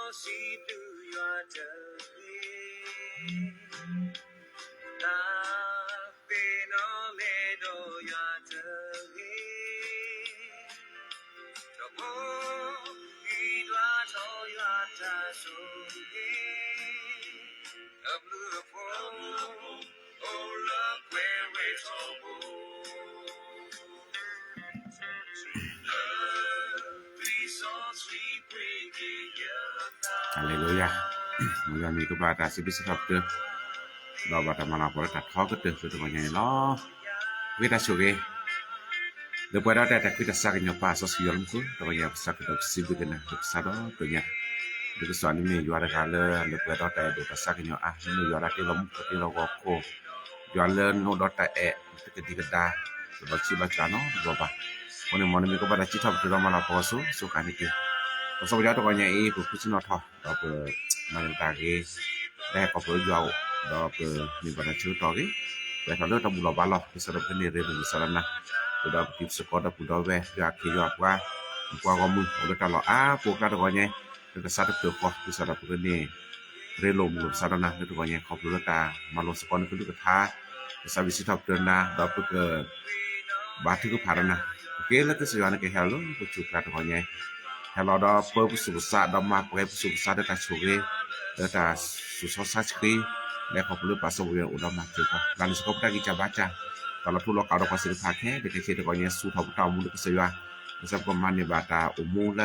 စံးဘျုးယွၤတဂ့ၤ, တၢ်သ့ၣ်နီၣ်လဲၣ်ဒီးယွၤတဂ့ၤ, တမိၢ်ဂံၢ်ဒွးထီၣ်ယွၤတၢ်ဆိၣ်ဂ့ၤ, တၢ်ဘျုးအဖှိၣ် အိၣ်လၢပှဲၤဝဲထီဘိ, ဟါလ့လူယၤ, မ်ယွၤမံၤကဘၣ်တၢ်စံးဘျုးစံးထီၣ်ပတြၢၤ, ဒီးဘၣ်တၢ်မၤလၤကပီၤလၢတၢ်ထီကတၢၢ်လၢတဂီၤညါန့ၣ်လီၤ. ပဃ့တၢ်ဆိၣ်ဂ့ၤ လၢပှဲၤဒီးတၢ်အဲၣ်တၢ်ကွံတၢ်ဆါကညီၤပၢ်စီဆှံယွၤလၢမူခိၣ်, တဂီၤညါပစံးဘျုးက့ၤနၤ ပစံးဘျုးက့ၤနၤလၢပသးဒီဖျၢၣ်ညါ, လၢကစၢ်န့ၣ်မ့ၢ်ယွၤတဂၤလၢ လၢပှဲၤဒီးတၢ်အဲၣ်ဒိးတၢ်ဆါကညီၤအါ, မ့ၢ်ယွၤလၢတ့လီၤမူခိၣ်တ့လီၤဂီၤခိၣ်, ယွၤလၢနအိၣ်ဒီးတၢ်အဲၣ် တကဒံကဒါ တဘျီဆံးဘျီစှၤနီတဘျီဘၣ်. အဃိန့ၣ် မ်နမံၤကဘၣ်တၢ်စံးထီၣ်ပတြၢၤဒီးမၤလၤကပီၤဆူ စူၢ်ကၤန့ၣ်တက့ၢ်. ပစီပယီၤတဂီၤညါအံၤ ပဃုဆ့ၣ်နီၤထီၣ် ဒီးပမၤန့ၢ်တၢ်ဂ့ၤ လၢဟဲခီဖျိယွၤအိၣ်, ဒီးပမ့ၢ်ဘၣ်တၢ်ဆၢကတီၢ်ဂ့ၤ, ပဟဲထီၣ်လၢတၢ်ဘူၣ်လီၤဘါလီၤ, ဒ်သိးဒီးပကန့ၢ်ရ့လိာ်မုာ်စၢ်ဒီးနၤ, ဒီးပက့ၤပစ့ၢ်ကီးဒီပုၢ်ဒီဝဲၢ် ယွၤခ့ယွၤပှၤ, ပှၤဂီၢ်မုၢ် အိၣ်လၢတၢ်လီၢ်အါပူၤအကျါတဂီၤညါ, လၢတၢ်ဆါတဖျၢၣ်ဃီ, ဒ်သိးဒီးပကန့ၢ် ရ့လိာ်မုာ်လိာ်ပသးဒီးနၤလၢတဂီၤညါ ခီဖျိလၢတၢ်မၤလိစ့ၢ်ကီးနကလုၢ်ကထါ, ကစၢ်ယွၤစံးထီၣ်ပတြၢၤနၤ ဒီးပကဘါထုကဖၣ်ဒီးနၤ, ပဃ့လၢကစၢ်ယွၤန့ၣ်ကဟဲလီၤလၢပဆူၣ်ကျါတဂီၤညါ, ဟဲလီၤဒီးပၢပဆူၣ်ပဆါ ဒီးမၤပှဲၤပဆူၣ်ပဆါလၢတၢ်ဆိၣ်ဂ့ၤ, လၢတၢ်ဆူၣ်စီဆှံ, လၢခီဖျိလၢပၢ်စီၤဘၣ်ယွၤအိၣ်ဒီးမၤစၢၤပှၤ, ပျၢ်န့ၢ်စ့ၢ်ကီးပတၢ်ဂံၢ်စၢ်ဘါစၢ်, တၢ်လီၤထူလီၤကးဒီးပှၤသ့ၣ်တဖၣ်ခဲလၢာ်ခဲဆ့တဂီၤညါ ဆူၣ်ထီၣ်ပတၢ်အိၣ်မူလၢကစၢ်ယွၤ, ကစၢ်ပကမၤန့ၢ်ဘၣ်တၢ်အိၣ်မူလၢ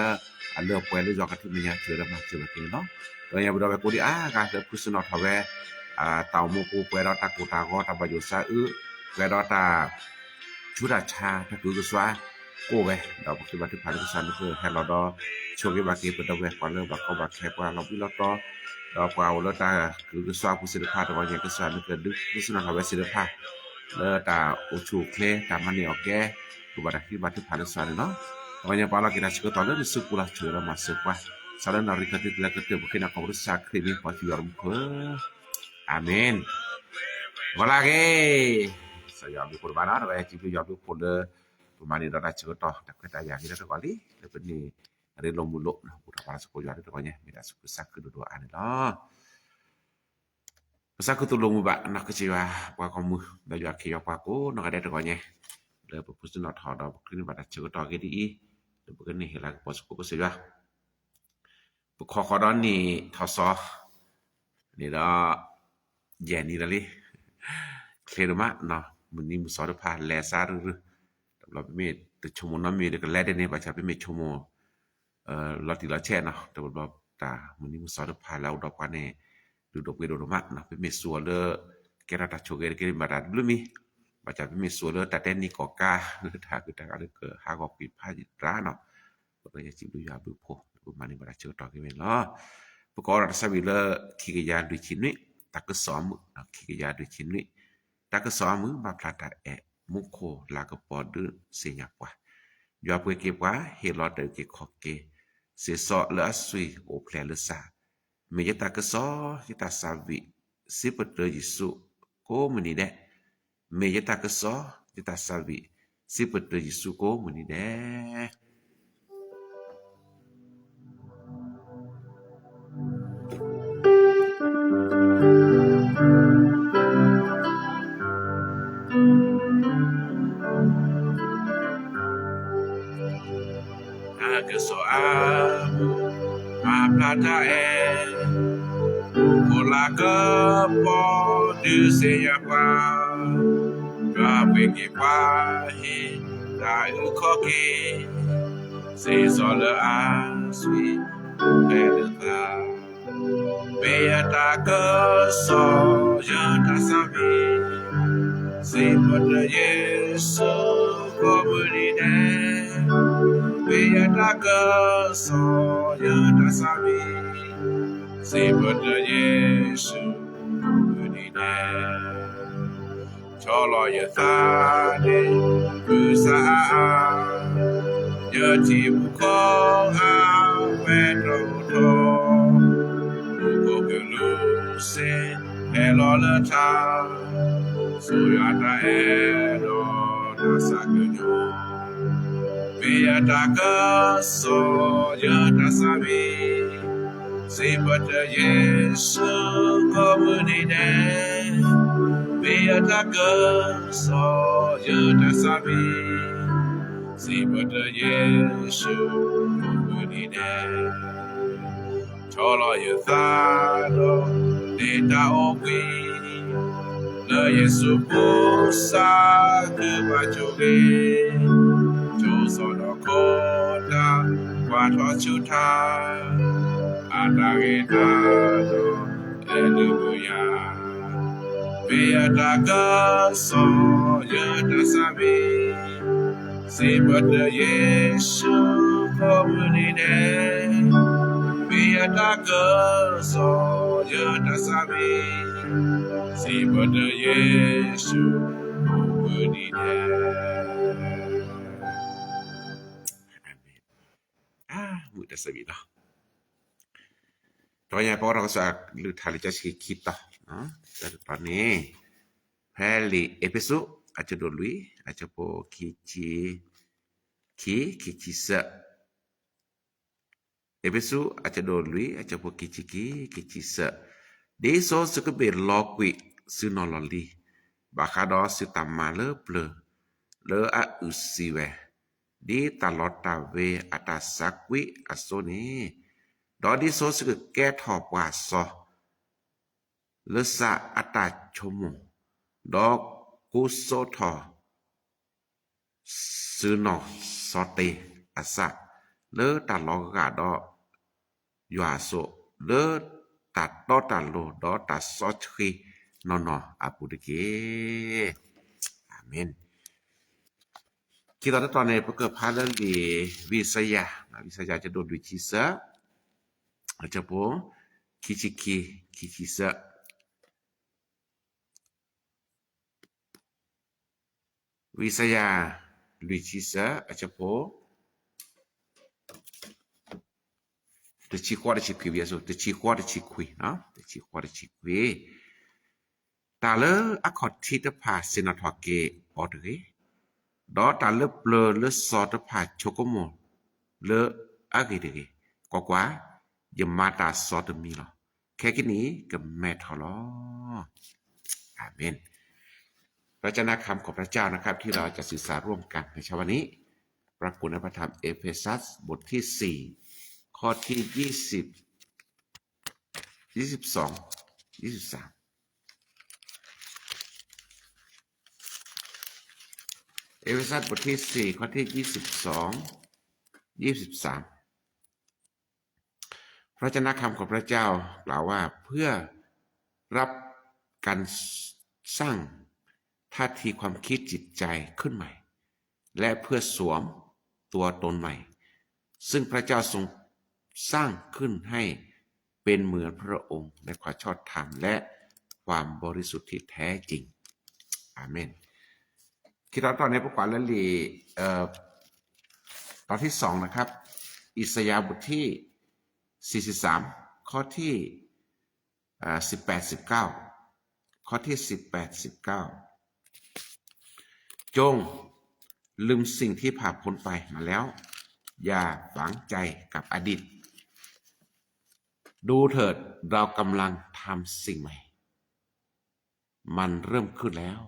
အလၢအပှဲၤလၢယွၤကထူၣ်မဲာ်ညါစၢၤဒီးမၤစၢၤဘၣ်က့ၤန့ၣ်လီၤ. တဂီၤညါပဒီပုၢ်ဝဲၢ်ကိးဒံးအါဂၤလၢဖုဆ့ၣ်နီၤထီၣ်ဝဲ တၢ်အိၣ်မူပူၤပှဲၤဒီးတၢ်ကိၢ်တၢ်ဂီၤ တၢ်ဘၣ်ယိၣ်စၢ်အုး, ပှဲၤဒီးတၢ်ဆူးတၢ်ဆါ တၢ်ကဟုကစွါကိးဝဲ, ဒီးပဃ့ဘၣ်ထုကဖၣ်လၢကစၢ်န့ၣ်ကဟဲလီၤဒီး ဆိၣ်ဂ့ၤဘၣ်က့ၤပဒီပုၢ်ဝဲၢ်ပှၤလၢဘၣ်ကီဘၣ်ခဲပှၤလီၤဘှံးလီၤတီၤ, ဒီးပှၤအိၣ်လၢတၢ်ကဟုကစွါအပူၤသ့ၣ်တဖၣ်တဂီၤညါ ကစၢ်န့ၣ်ကဒုးဖုဆ့ၣ်နီၤထီၣ်ဝဲသ့ၣ်တဖၣ် လၢတၢ်အိၣ်ဆူၣ်အိၣ်ချ့ တၢ်မၤန့ၢ်အီၣ်ကဲ ပဘၣ်တၢ်ဃ့ဘါထုကဖၣ်လၢကစၢ်န့ၣ်လီၤ. တဂီၤညါပာ်လီၤက့ၤတၢ်ဆၢကတီၢ်လၢနစုပူၤလီၤ ဆိၣ်ဂ့ၤဒီးမၤစၢၤပှၤ, စးလၢနၣ်ရံၣ်ခီၣ်ထံးတလၢကတၢၢ် ပဃ့နၤခီဖျိကစၢ်ခရံာ်မံၤ ပှၤကစၢ်ယွၤလၢမူခိၣ်, အၤမ့ၣ်. ဝံၤလၢအဂ့ၤ, ကစၢ်ယွၤဘျုးဖှိၣ်တဘၣ်နီၤ, တဂီၤညါစံးဘျုးယွၤဘျုးဖှိၣ်လၢ ပမၤန့ၢ်ဒီးတၢ်ဆၢကတီၢ် တၢ်ခွဲးတၢ်ယာ်ဂ့ၤလၢတဂီၤလံ လၢပန့ၢ် ရ့လိာ်မုာ်လိာ် ပူၤထီၣ်ပှၤလၢစကိးယွၤလၢတဂီၤညါ မ့ၢ်တၢ်ဆူၣ်ဆါခုဒိၣ်ဒိၣ်အါန့ၣ်လီၤ. ပစၢ်ခူသူၣ်လိာ်မုာ်ဘၣ် နီၢ်ကစၢ်ယွၤ ပှၤဂီၢ်မုၢ် ဒီးယွၤခ့ယွၤပှၤကိးနီၢ်ဂၤဒဲးတဂီၤညါ, လၢပဖုဆ့ၣ်နီၤထီၣ်ဒီးပဃ့န့ၢ်ဘၣ်တၢ်ဆၢကတီၢ်အဂ့ၢ်ဒ်အံၤ, လၢပကန့ၢ်ဟ့ၣ်လၤကပီၤစကိးကစၢ်ယွၤ ပခီဃီၤဒီးနံၣ်ထီၣ်စီၤ န့ၣ်ဒီး ယဲၢ်နံၣ်လၢလံ, ချ့ဒိၣ်မး, မုၢ်နံၤမုၢ်စီၤတဖၣ် လဲၤစးရုၢ်ရုၢ်, တဘျီပမ့ၢ်တဆိကမိၣ်နီတမံၤဒီးကလဲၤဒ်န့ၣ် ဘၣ်ဆၣ်ပမ့ၢ်ဆိကမိၣ် လီၤတံၢ်လီၤဆဲးနီၤ, တဘျီဘျီတၢ်မုၢ်နံၤမုၢ်စီၤတဖၣ်လၢအအိၣ်ဒီးပှၤန့ၣ် ဒုးဒိၣ်ပှ့ၤဒိၣ်ဒိၣ်မး, ပမ့ၢ်စူၤအီၤလၢ ကဲထီၣ်တၢ်ဆိၣ်ဂ့ၤတက့ၢ် မ့ၢ်ဘၣ်တၢ်တဘျုးမံၤ, ဘၣ်ဆၣ်ပမ့ၢ်စူၤအီၤလၢတၢ်တဲနံၤကီၢ်ကါ လၢတၢ်ဂုၤတၢ်ဂၤလၢကဟးဂီၤကွံာ်ဖးယံာ်တြၢ်နီၤ, ပကစံးဘျုးယွၤဘျုးဖှိၣ် လၢပမၤန့ၢ်ဘၣ်တၢ်ဆၢကတီၢ်က့ၤဝဲန့ၣ်လီၤ. ပကိးဒီးတၢ်ဆၢဝံၤလၢ ခံကယၤလွံၢ်ဆံနွံ, တၢ်ကစီၣ်အမုာ်, ခံကယၤလွံၢ်ဆံနွံ, တၢ်ကစီၣ်အမုာ် ဘၣ်ဖျါတၢ်အဲၣ် မူခိၣ်လၤကပီၤဒုးသ့ၣ်ညါပှၤ, ယွၤပှ့ၤက့ၤပှၤ ဟ့ၣ်လီၤတၢ်အုၣ်က့ၤခီၣ်က့ၤ, စ့ၢ်ကီးလၢအသွံၣ်အိၣ်ဖျဲၣ်လၢစၢ်, မ့ၢ်ယတၢ်ကစီၣ် ယတၢ်ဆၢဝံၤ စံးပတြၢၤယ့ၣ်ၡူးကိးမုၢ်နံၤဒဲး, မ့ၢ်ယတၢ်ကစီၣ် ယတၢ်ဆၢဝံၤ စံးပတြၢၤယ့ၣ်ၡူးကိးမုၢ်နံၤဒဲး. တၢ်ကစီၣ်အါမူ မၤဖျါတၢ်အဲၣ်, မူခိၣ်လၤကပီၤဒုးသ့ၣ်ညါပှၤ, ယွၤပှ့ၤက့ၤပှၤ ဟ့ၣ်တၢ်အုၣ်ခီၣ်က့ၤ, စ့ၢ်ကီးလၢအသွံၣ်အိၣ်ဖျဲၣ်လၢစၢ်, မ့ၢ်ယတၢ်ကစီၣ် ယတၢ်ဆၢဝံၤ စံးပတြၢၤယ့ၣ်ၡူးကိးမုၢ်နံၤဒဲး, မ့ၢ်ယတၢ်ကစီၣ် ယတၢ်ဆၢဝံၤ စံးပတြၢၤယ့ၣ်ၡူးကိးမုၢ်နံၤဒဲး. ဆီၣ်လီၤယသးန့ၣ် မုၢ်ဆါအါအါ, ယထံဖိကီၢ်ဖိအါဝဲတအိၣ်ထီၣ်, မူခိၣ်ကလူးစ့ၢ်ဟဲလီၤလၢထါ, ဆိၣ်ယွၤတၢ်အဲၣ်ဒီးတၢ်ဆါကညီၤ, မ့ၢ်ယတၢ်ကစီၣ် ယတၢ်ဆၢဝံၤ စံးဘျုးယ့ၣ်ၡူးကိးမုၢ်နံၤဒဲး, မ့ၢ်ယတၢ်ကစီၣ်ယတၢ်သးဝံၣ်, စံးဘျုးယ့ၣ်ၡူးကိးမုၢ်နံၤဒဲး, ဆီၣ်လီၤယသးဒီးနတၢ်အီၣ်ဝံၤ လၢယ့ၣ်ၡူးဖိစၢ်ကဘၣ်ဆိၣ်ဂ့ၤ, ဆိၣ်ဂ့ၤဒီးခိၣ်နၢ် ကွၢ်ထီၣ်ဆူၣ်ထါ, အတၢ်ဂ့ၤတၢ်ဒီးအဲၣ်ဒုးဘုယၤ, မ့ၢ်ယတၢ်ကစီၣ်ယတၢ်သးဝံၣ်, စံးဘျုးယ့ၣ်ၡူးကိးမုၢ်နံၤဒဲး, မ့ၢ်ယတၢ်ကစီၣ်ယတၢ်သးဝံၣ်, စံးဘျုးယ့ၣ်ၡူးကိးမုၢ်နံၤဒဲး. အၤမ့ၣ်. အါ မုာ်တၢ်သးဝံၣ်လီၤ. တနံၤအံၤ ပကထီၣ်ကစၢ်ကလုၢ်ကထါလံာ်စီဆှံခံတီၤ, တတီၤန့ၣ် ဖဲလံာ်အ့းဖ့းစူး အဆၢဒိၣ်လွံၢ် အဆၢဖိခံဆံ ခံ ခံဆံသၢ, အ့းဖ့းစူး အဆၢဒိၣ်လွံၢ် အဆၢဖိခံဆံခံ ခံဆံသၢ, ဒ်သိးသုကဘ့ၣ်လီၤကွံာ်သုနီၢ်လီၤလံၤ ဘၣ်ဃးဒီးသုတၢ်မၤလၢပျၢၤ လၢအအုၣ်စံးဝဲ ဒ်တၢ်လီတၢ်ဝ့ၤအတၢ်သးကွံအသိးန့ၣ်, ဒီးဒ်သိးသုကကဲထီၣ်ပှၤစီၤ လၢသးအတၢ်ဆိကမိၣ်, ဒီးကူစိးထီၣ် သုနီၢ်စီၤတ့ၤအသး လၢတၢ်လီၤဂာ်ဒီးယွၤအသိး, လၢတၢ်တီတၢ်လိၤ ဒီးတၢ်စီဆှံနီၢ်နီၢ်အပူၤတက့ၢ်. အၤမ့ၣ်. ခံတီၤတတီၤန့ၣ် ပကဖးလၢလံာ်ဝံယၡါယၤ, ဝံယၡါယၤ အဆၢဒိၣ်လွံၢ်ဆံသၢ, အဆၢဖိ ခံဆံခံ ခံဆံသၢ. ဝံယၡါယၤ လွံၢ်ဆံသၢ အဆၢဖိ တဆံဃိး တဆံခွံ, ဝံယၡါယၤ တဆံဃိး တဆံခွံ, တဆံဃိး တဆံခွံ. တၢ်လၢအခီၣ်ထံးတဖၣ် ဆ့ၣ်နီၤထီၣ်က့ၤအီၤတဂ့ၤ, ဒီးတၢ်လၢပျၢၤလၢစီၤတဖၣ် ဆိကမိၣ်လၢအဂ့ၢ်တဂ့ၤ. ကွၢ်ကွၢ်, ယမၤတၢ်စီၤတမံၤလီၤ. ခဲကနံၣ်အံၤ ကမဲထီၣ်လီၤ. အၤမ့ၣ်. พระเจ้านะ คำของพระเจ้านะครับ ที่เราจะศึกษาร่วมกันในเช้าวันนี้ ปรากฏในพระธรรมเอเฟซัสบทที่สี่ ข้อที่ยี่สิบ ยี่สิบสอง ยี่สิบสาม. เอเฟซัสบทที่สี่ ข้อที่ยี่สิบสอง ยี่สิบสาม. พระเจ้านะ คำของพระเจ้ากล่าวว่า เพื่อรับการสร้างท่าทีความคิดจิตใจขึ้นใหม่ และเพื่อสวมตัวตนใหม่ ซึ่งพระเจ้าทรงสร้างขึ้นให้เป็นเหมือนพระองค์ในความชอบธรรมและความบริสุทธิ์ที่แท้จริง. อาเมน. ခံတီၤတတီၤန့ၣ် ပကွၢ်လၢလံာ် เอ่อ ตอนที่สองนะครับ อิสยาห์บทที่สี่สิบสาม ข้อที่ อ่า สิบแปด สิบเก้า ข้อที่ สิบแปด สิบเก้า จงลืมสิ่งที่ผ่านพ้นไปมาแล้ว อย่าฝังใจกับอดีต ดูเถิด เรากำลังทำสิ่งใหม่ มันเริ่มขึ้นแล้ว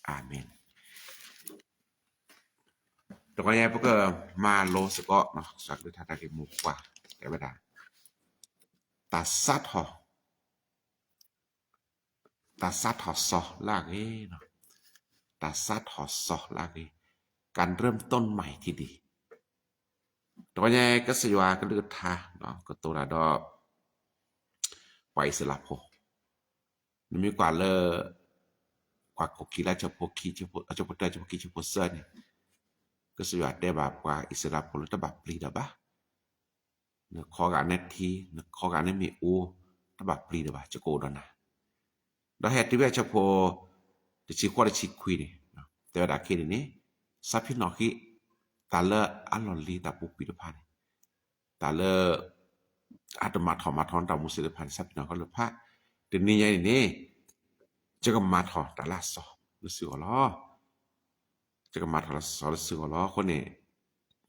อาเมน. တကီၢ်ညါ ပကမၤလိစ့ၢ်ကီး ကစၢ်ကလုၢ်ကထါတၢ်ဂ့ၢ်မိၢ်ပှၢ် တဲဝဲဒၣ် တၢ်စးထီၣ် တၢ်စးထီၣ်စီၤလၢအဂ့ၤ, တၢ်စးထီၣ်စီၤလၢအဂ့ၤ, การเริ่มต้นใหม่ที่ดี. တကီၢ်ညါ ကစၢ်ယွၤကလုၢ်ကထါ ကတိၤတၢ်ဒီး ပှၤအံၣ်စရ့လးဖိ, နမ့ၢ်ကွၢ်လၢ ကွၢ်ကိၣ်ခံလၢ အဆၢဖိခံ အဆၢဖိတၢ အဆၢဖိခံ အဆၢဖိသၢန့ၣ်, ကစၢ်ယွၤတဲဘၣ်ပှၤအံၣ်စရ့လးဖိလၢတဘၣ်ပျံၤတၢ်ဘၣ်, နခီဂာ်နထံ နခီဂာ်နမ့ၣ်အူ တဘၣ်ပျံၤတၢ်ဘၣ်, ယကအိၣ်ဒီးနၤ. ဒီးဟဲတုၤဝဲအဆၢဖိ တဆံဃိး တဆံခွံန့ၣ်, တဲဝဲဒၣ်ခဲအံၤန့ၣ်, စးဖံးနီၣ်ဃံး တၢ်လၢအလီၢ်လံၤတၢ်ပူၤကွံာ်တဖၣ်န့ၣ်, တၢ်လၢ အတမၤထီၣ်မၤထီတၢ်မူစ့ၢ်တဖၣ်န့ၣ် စးဖံးနီၣ်ဃံးလၢဖး, တနံၤညါအံၤန့ၣ် ယကမၤထီၣ်တၢ်လၢအစီၤလၢသုဂီၢ်လီၤ. ယကမၤထီၣ်တၢ်လၢအစီၤလၢသုဂီၢ်လီၤ. အဃိန့ၣ်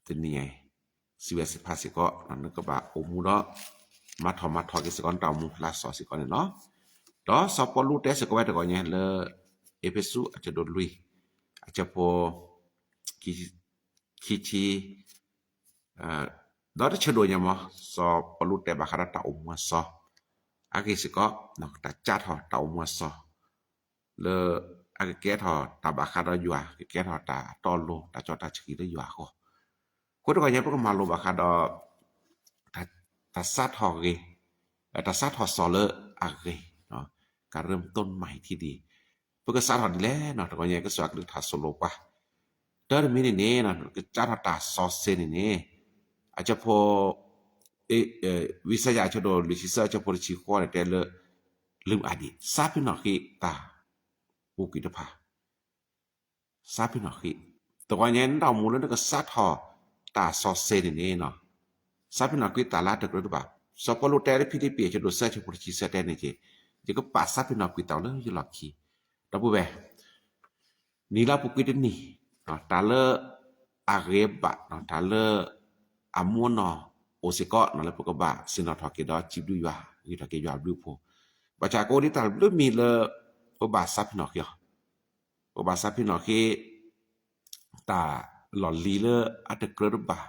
တနံၤညါအံၤ စံးဝဲစ့ၢ်ဖးစ့ၢ်ကီး နကဘၣ်အိၣ်မူဒီး မၤထီၣ်မၤထီၣ်က့ၤစ့ၢ်ကီးနတၢ်အိၣ်မူလၢအစီၤစ့ၢ်ကီးန့ၣ်လီၤ. ဒီးစီၤပီလူးတဲစ့ၢ်ကီးဝဲတဂီၤညါလၢ အ့းဖ့းစူးအဆၢဒိၣ်လွံၢ် အဆၢဖိ ခံဆံ ဒီးတဆၢဒိၣ်ညါမး စီၤပီလူးတဲဘၣ်ဃးဒီးတၢ်အိၣ်မူအစီၤ အဂ့ၢ်စ့ၢ်ကီး တၢ်စးထီၣ်တၢ်အိၣ်မူအစီၤ လၢအကကဲထီၣ်တၢ်ဘၣ်ဃးဒီးယွၤ ကကဲထီၣ်တၢ်တီအလိၤ တၢ်စီတၢ်ဆှံလၢယွၤအဂီၢ်. အဃိတဂီၤညါ ပကမၤလိဘၣ်ဃးဒီး တၢ်စးထီၣ်ဂ့ၤ တၢ်စးထီၣ်စီၤလၢအဂ့ၤ การเริ่มต้นใหม่ที่ดี ပကစးထီၣ်ဒ်လဲၣ်နီၤ တဂီၤညါကစၢ်ကလုၢ်ကထါဆိၣ်လိပှၤ တၢ်တမံၤန့ၣ်န့ၣ် ကစးထီၣ်တၢ်စီၤစ့ၤန့ၣ်န့ၣ် အဆၢဖိ ဝံယၡါယၤအဆၢဒိၣ်လွံၢ်ဆံသၢ အဆၢဖိတဆံဃိးန့ၣ် တဲလၢ လုၢ်အါဒံး စးဖ့ၣ်နီၣ်ဃ့တၢ်ပူၤကွံာ်တဖၣ် စးဖ့ၣ်နီၣ်ဃ့ တဂီၤညါ နတၢ်အိၣ်မူလၢနကစးထီၣ်တၢ်စီၤစ့ၤန့ၣ်န့ၣ် စးဖ့ၣ်နီၣ်ကွံာ်တၢ်လၢတကြၢးတဘၣ်. စီၤပီလူးတဲလၢဖံလံးပံၤအဆၢဒိၣ်သၢ အဆၢဖိတဆံသၢ တဲန့ၣ်က့ ယကပာ်စးဖ့ၣ်နီၣ်ကွံာ်တၢ်လၢယလီၢ်ခံ ဒီပုၢ်ဝဲၢ် နံၤလၢအပူၤကွံာ်တနံၤ တၢ်လၢအဂ့ၤဘၣ် တၢ်လၢအမူအနီၢ်အိၣ်စ့ၢ်ကီး လၢပကဘၣ်ဆ့ၣ်နီၤထီၣ်က့ၤဒီးစံးဘျုးယွၤ ဂ့ၤထီၣ်က့ၤယွၤအဘျုးအဖှိၣ် ဘၣ်ဆၣ်ကအိၣ်ဒံးတၢ်ဘျုးမံၤလၢ ပဘၣ်စးဖ့ၣ်နီၣ်ဃ့အီၤ ပဘၣ်စးဖ့ၣ်နီၣ်ဃ့ တၢ်လီၢ်လံၤလၢအတကြၢးတဘၣ်,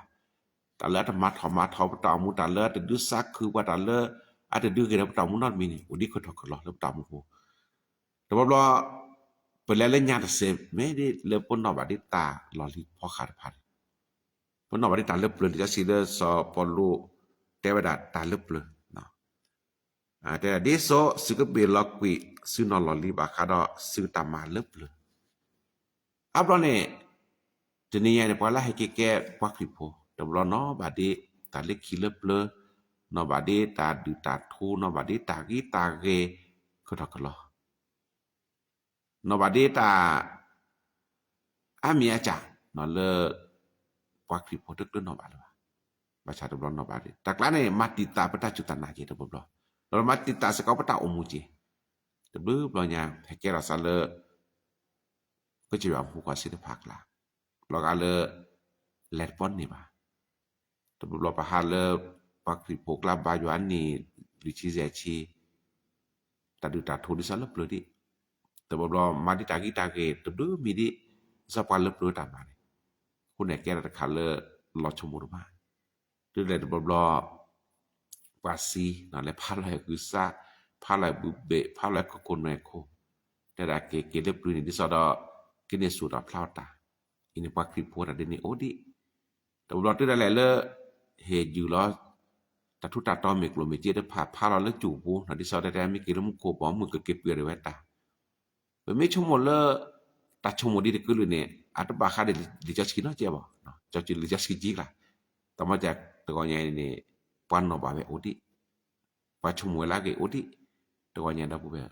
တၢ်လၢအတမၤထီၣ်မၤထီပတၢ်အိၣ်မူ, တၢ်လၢအတဒုးစးခုပှၤ, တၢ်လၢအတဒုးဂ့ၤဒီးပတၢ်အိၣ်မူနီတမံၤန့ၣ် အိၣ်ဒ်ခိၣ်ထီၣ်ကလီလၢပတၢ်အိၣ်မူပူၤ. တဘျီဘျီ ပလဲၤလၢညါတစဲး မ့ၢ်ဒ်လၢပနီၣ်ဘၣ်ဒ်တၢ်လီၢ်လံၤဖီဃာ်တဖၣ်န့ၣ်, ပနီၣ်ဘၣ်ဒ်တၢ်လၢပျၢၤန့ၣ် လံာ်စီဆှံလၢစီၤပီလူးတဲဝဲဒၣ်တၢ်လၢပျၢၤ တဲဒ်သိး သုကဘ့ၣ်လီၤကွံာ် သုနီၢ်လီၢ်လံၤဘၣ်ဃးဒီးသုတၢ်မၤလၢပျၢၤ. အါဘျီန့ၣ် တနံၤညါန့ၣ် ပှၤလၢဟဲက့ၤကဲပှၤခရံာ်ဖိ တဘျီနီၣ်ဘၣ်ဒ်တၢ်လၢခံလၢပျၢၤ, နီၣ်ဘၣ်ဒ်တၢ်ဒုၣ်တၢ်ထူ, နီၣ်ဘၣ်ဒ်တၢ်ဂံၢ်တၢ်ဂ့ၤ ခိၣ်ထီၣ်ကလီ နီၣ်ဘၣ်ဒ်တၢ် အါမံၤအါစၢ် လၢ ပှၤခရံာ်ဖိတကျၢၤနီၣ်ဘၣ်လၢၤဘၣ်. ဘၣ်ဆၣ်တဘျီနီၣ်ဘၣ်ဒ် တၢ်ကျါန့ၣ် မၤတံာ်တာ်ပတၢ်စူၢ်တၢ်နာ်က့ၤတဘျီဘျီ, ဒီးမၤတံာ်တာ်စ့ၢ်ကီးပတၢ်အိၣ်မူက့ၤ တဘျီဘျီညါ ဟဲကဲထီၣ်စးလၢ ကစၢ်ယွၤအမူခိၣ်စ့တဖၣ်အကျါ, လီၤဂာ်လၢ လဲၤတပီန့ၢ်ဘၣ်. တဘျီဘျီပဟးလၢ ပှၤခရံာ်ဖိကျါဘါယွၤအနံၣ် လွံၢ်ဆံယဲၢ်ဆံ တၢ်ဒုၣ်တၢ်ထူဒ်သိးလၢပျၢၤဒံး, တဘျီဘျီမၤဒ်တၢ်ဂံၢ်တၢ်ဂ့ၤ တဘျုးမံၤဒံး ဒ်သိးပှၤလၢပျၢၤတၢ်မၤန့ၣ်, အဃိန့ၣ်ကဲထီၣ်တခါလၢ လီၤဆိကမိၣ်တဘၣ်. တုၤလဲၣ်တဘျီဘျီ ပှၤစံ လဲၤဖးလီၤဟဲၣ်ကူစါ, ဖးလီၤဟဲၣ်ဘုဘ့ၣ်, ဖးလီၤဟဲၣ်ခိခိၣ်နွဲၣ်ခိၣ်, တဲဒၣ်က့ၤက့ၤလၢပျၢၤန့ၣ် ဒ်သိးဒီး ကန့ၢ်ဆူၣ်ထီၣ်ဖျါထီၣ်တၢ်, အံၤန့ၣ်ပှၤခရံာ်ဖိတၢ်ဒ်န့ၣ်အိၣ်ဒံး. တဘျီဘျီတုၤဒၣ်လဲာ်လၢ ဟ့ၣ်ယုၢ်လီၤ တၢ်ထူးတၢ်တီၤမ့ၢ်ကျိၣ်မ့ၢ်စ့တဖၣ် ဖးလီၤလၢကၠိပူၤ ဒ်သိးတဲတဲမ့ၢ်က့ၤလၢမူခိၣ်ဘီမုၢ်ကက့ၤပှဲၤဒၣ်ဝဲတၢ် ပမ့ၢ်ဆိကမိၣ်လၢ တၢ်ဆိကမိၣ်ဒ်တကလုာ်န့ၣ် အတဘၣ်ဃးဒီးလံာ်စီဆှံနီတစဲးဘၣ်, လံာ်စီဆှံကံကလး, တၢ်မၤစၢ်တဂီၤညါအံၤန့ၣ် ပှၤနီၣ်ဘၣ်ဝဲအိၣ်ဒံး, ပှၤဆိကမိၣ်ဝဲလၢအဂ့ၢ်အိၣ်ဒံး, တဂီၤညါဒီပုၢ်ဝဲၢ်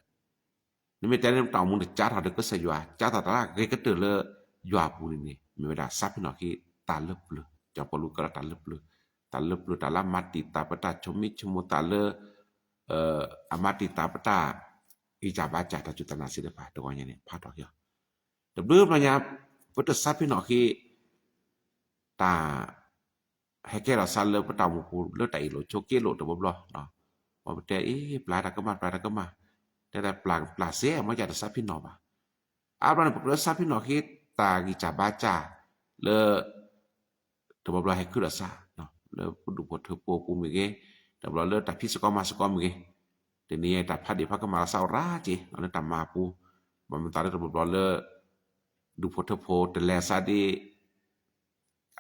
နမ့ၢ်တဲလၢပတၢ်အိၣ်မူန့ၣ် ကးထီၣ်ဒီးကစၢ်ယွၤ ကးထီၣ်တၢ်လၢအဂ့ၤကတၢၢ်လၢယွၤအပူၤန့ၣ်န့ၣ် မ့ၢ်ဝဲဒၣ်စးဖ့ၣ်နီၣ်ဃ့တၢ်လၢပျၢၤ, စီၤပီလူးကဲထီၣ်တၢ်လၢပျၢၤ, တၢ်လၢပျၢၤ တၢ်လၢအမၤတံာ်တာ်ပတၢ်ဆိမိၣ်ဆိမိၣ် တၢ်လၢ အမၤတံာ်တာ်ပတၢ် ဂံၢ်စၢ်ဘါစၢ် တၢ်စူၢ်တၢ်နာ်စ့တဖၣ် တဂီၤညါန့ၣ် ဖးထီၣ်က့ၤအီၤ, တဘျုးဘျီညါ ပတစးဖ့ၣ်နီၣ်ဃ့ တၢ် ဟဲကဲထီၣ်စးလၢပတၢ်အိၣ်မူပူၤ လၢတၢ်အ့ၣ်လိာ်ဆိးက့လိာ်တဘျီဘျီ, ပတဲအ့ၣ် ပျၢ်တၢ်ကမၣ် ပျၢ်တၢ်ကမၣ်, တဲဒၣ်ပျၢ်ပျၢ်စ့ မ့ၢ်ကတစးဖ့ၣ်နီၣ်ဘၣ်. အါဘျီန့ၣ် ပကြၢးစးဖ့ၣ်နီၣ်ဃ့ တၢ်ဂံၢ်စၢ်ဘါစၢ် လၢ တဘျီဘျီဟဲခုၣ်ဒီးစး လၢပဒူၣ်ဖိထၢဖိပူၤမ့ၢ်ဂ့ၤ, တဘျီလၢတၢ်ဖံးစ့ၢ်ကီးမၤစ့ၢ်ကီးမ့ၢ်ဂ့ၤ, တနံၤအံၤတၢ်ဖးဒ့ၣ်ဖးကမၣ်လီၤစးအိၣ်ရၣ်က့ၤ လၢတၢ်မၤအပူၤ, ဘၣ်မနုၤသးလၢတဘျီဘျီလၢ ဒူၣ်ဖိထၢဖိတလဲၤစးဒ်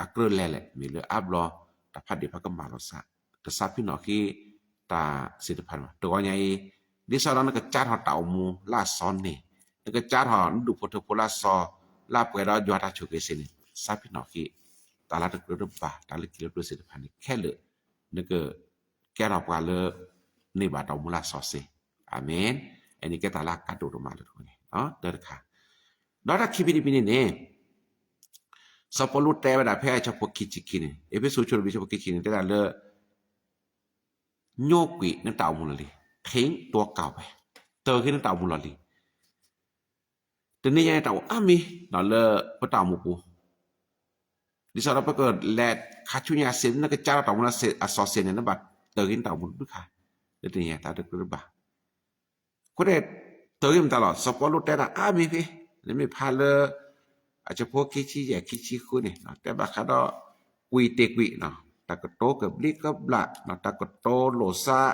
အကြၢးလဲၤလဲၣ် မ့ၢ်လၢအါဘျီ တၢ်ဖးဒ့ၣ်ဖးကမၣ်လီၤစး, တစးဖ့ၣ်နီၣ်ဃ့ တၢ်စ့တဖၣ်န့ၣ်ဘၣ်. တဂီၤညါအံၤ ဒ်သိးဒီးနကစးထီၣ်တၢ်အိၣ်မူလၢအစီၤန့ၣ်, နကစးထီၣ်နဒူၣ်ဖိထၢဖိလၢအစီၤ လၢအပှဲၤဒီးယွၤတၢ်ဆိၣ်ဂ့ၤစ့န့ၣ် စးဖ့ၣ်နီၣ်ဃ့ တၢ်လၢတကြၢးတဘၣ် တၢ်လၢခံလၢပျၢၤစ့တဖၣ်န့ၣ် ခဲလၢာ် နက ကဲထီၣ်ပှၤလၢ န့ၢ်ဘၣ်တၢ်အိၣ်မူလၢအစီၤစ့, အၤမ့ၣ်. အန့ၣ်ကဲတၢ်လၢအကါဒိၣ်ဒိၣ်မးလၢတဂီၤန့ၣ် တၢ်တခါ, ဒီးတၢ်ခံမံၤတမံၤန့ၣ်န့ၣ် စီၤပီလူးတဲဝဲဒၣ်ဖဲအဆၢဖိခံဆံခံန့ၣ် အ့းဖ့းစူးအဆၢဒိၣ်လွံၢ်အဆၢဖိခံဆံခံန့ၣ် တဲဒၣ်လၢ ညိကွံာ်နတၢ်အိၣ်မူလီၢ်လံၤ, ထိန်းตัวเก่าပဲ, တၢ်ဂ့ၤနတၢ်အိၣ်မူလီၢ်လံၤ တနံၤညါန့ၣ်တၢ်အိၣ်အါမံၤလၢပတၢ်အိၣ်မူပူၤ, ဒ်သိးဒီးပကလဲၤခါဆူညါစ့ နကစးထီၣ်တၢ်အိၣ်မူလၢအစီၤစ့န့ၣ် နဘၣ် တၢ်ကတိၤတၢ်မၤတၢ်ကတိၤလၢတၢ်အိၣ်မူတဘျုးခါ, လၢတနံၤညါတၢ်တကြၢးတဘၣ် အဃိန့ၣ် တၢ်ဂ့ၢ်မတၤလီၤ စီၤပီလူးတဲတၢ်အါမံၤဖဲ နမ့ၢ်ဖးလၢ အဆၢဖိခံဆံယဲၢ်ခံဆံဃုန့ၣ် တဲဘၣ်ဃးဒီး ကွံာ်တ့ၢ်ကွံာ် တၢ်ကတိၤကဘျံးကဘျၣ် တၢ်ကတိၤလိာ်စး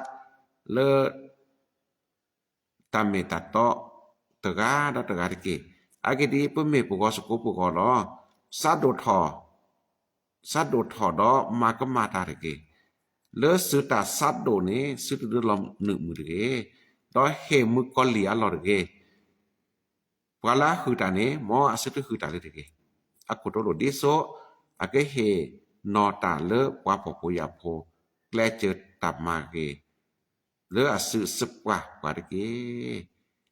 လၢ တၢ်မ့ၢ်တၢ်တီ တဂၤဒီးတဂၤတက့ၢ်. အဂ့ၢ်ဒ်အံၤ, ပမ့ၢ်ပဂီၤသကိးပဂီၤလီၤ. စးဒိၣ်ထီၣ်, စးဒိၣ်ထီၣ်ဒီးမၤကမၣ်တၢ်တက့ၢ်. လၢသုတၢ်စးဒိၣ်န့ၣ် သုတဒုးလီၤနုာ်မုာ်တဂ့ၤ, ဒီးဟ့ၣ်မုၣ်ကီၤလံၢ်အလီၢ်တဂ့ၤ. ပှၤလၢအဟုၣ်တၢ်န့ၣ် မ်အသုတဟုၣ်တၢ်လၢတဂ့ၤ. အခိၣ်တီလိာ်ဒ်သိး အကဟ့ၣ်နီၤတၢ်လၢပှၤဖှီၣ်ဖိယာ်ဖိ ကျဲးစၢးတၢ်မၤဂ့ၤ လၢအစုစပှၢ်ပှၤတက့ၢ်.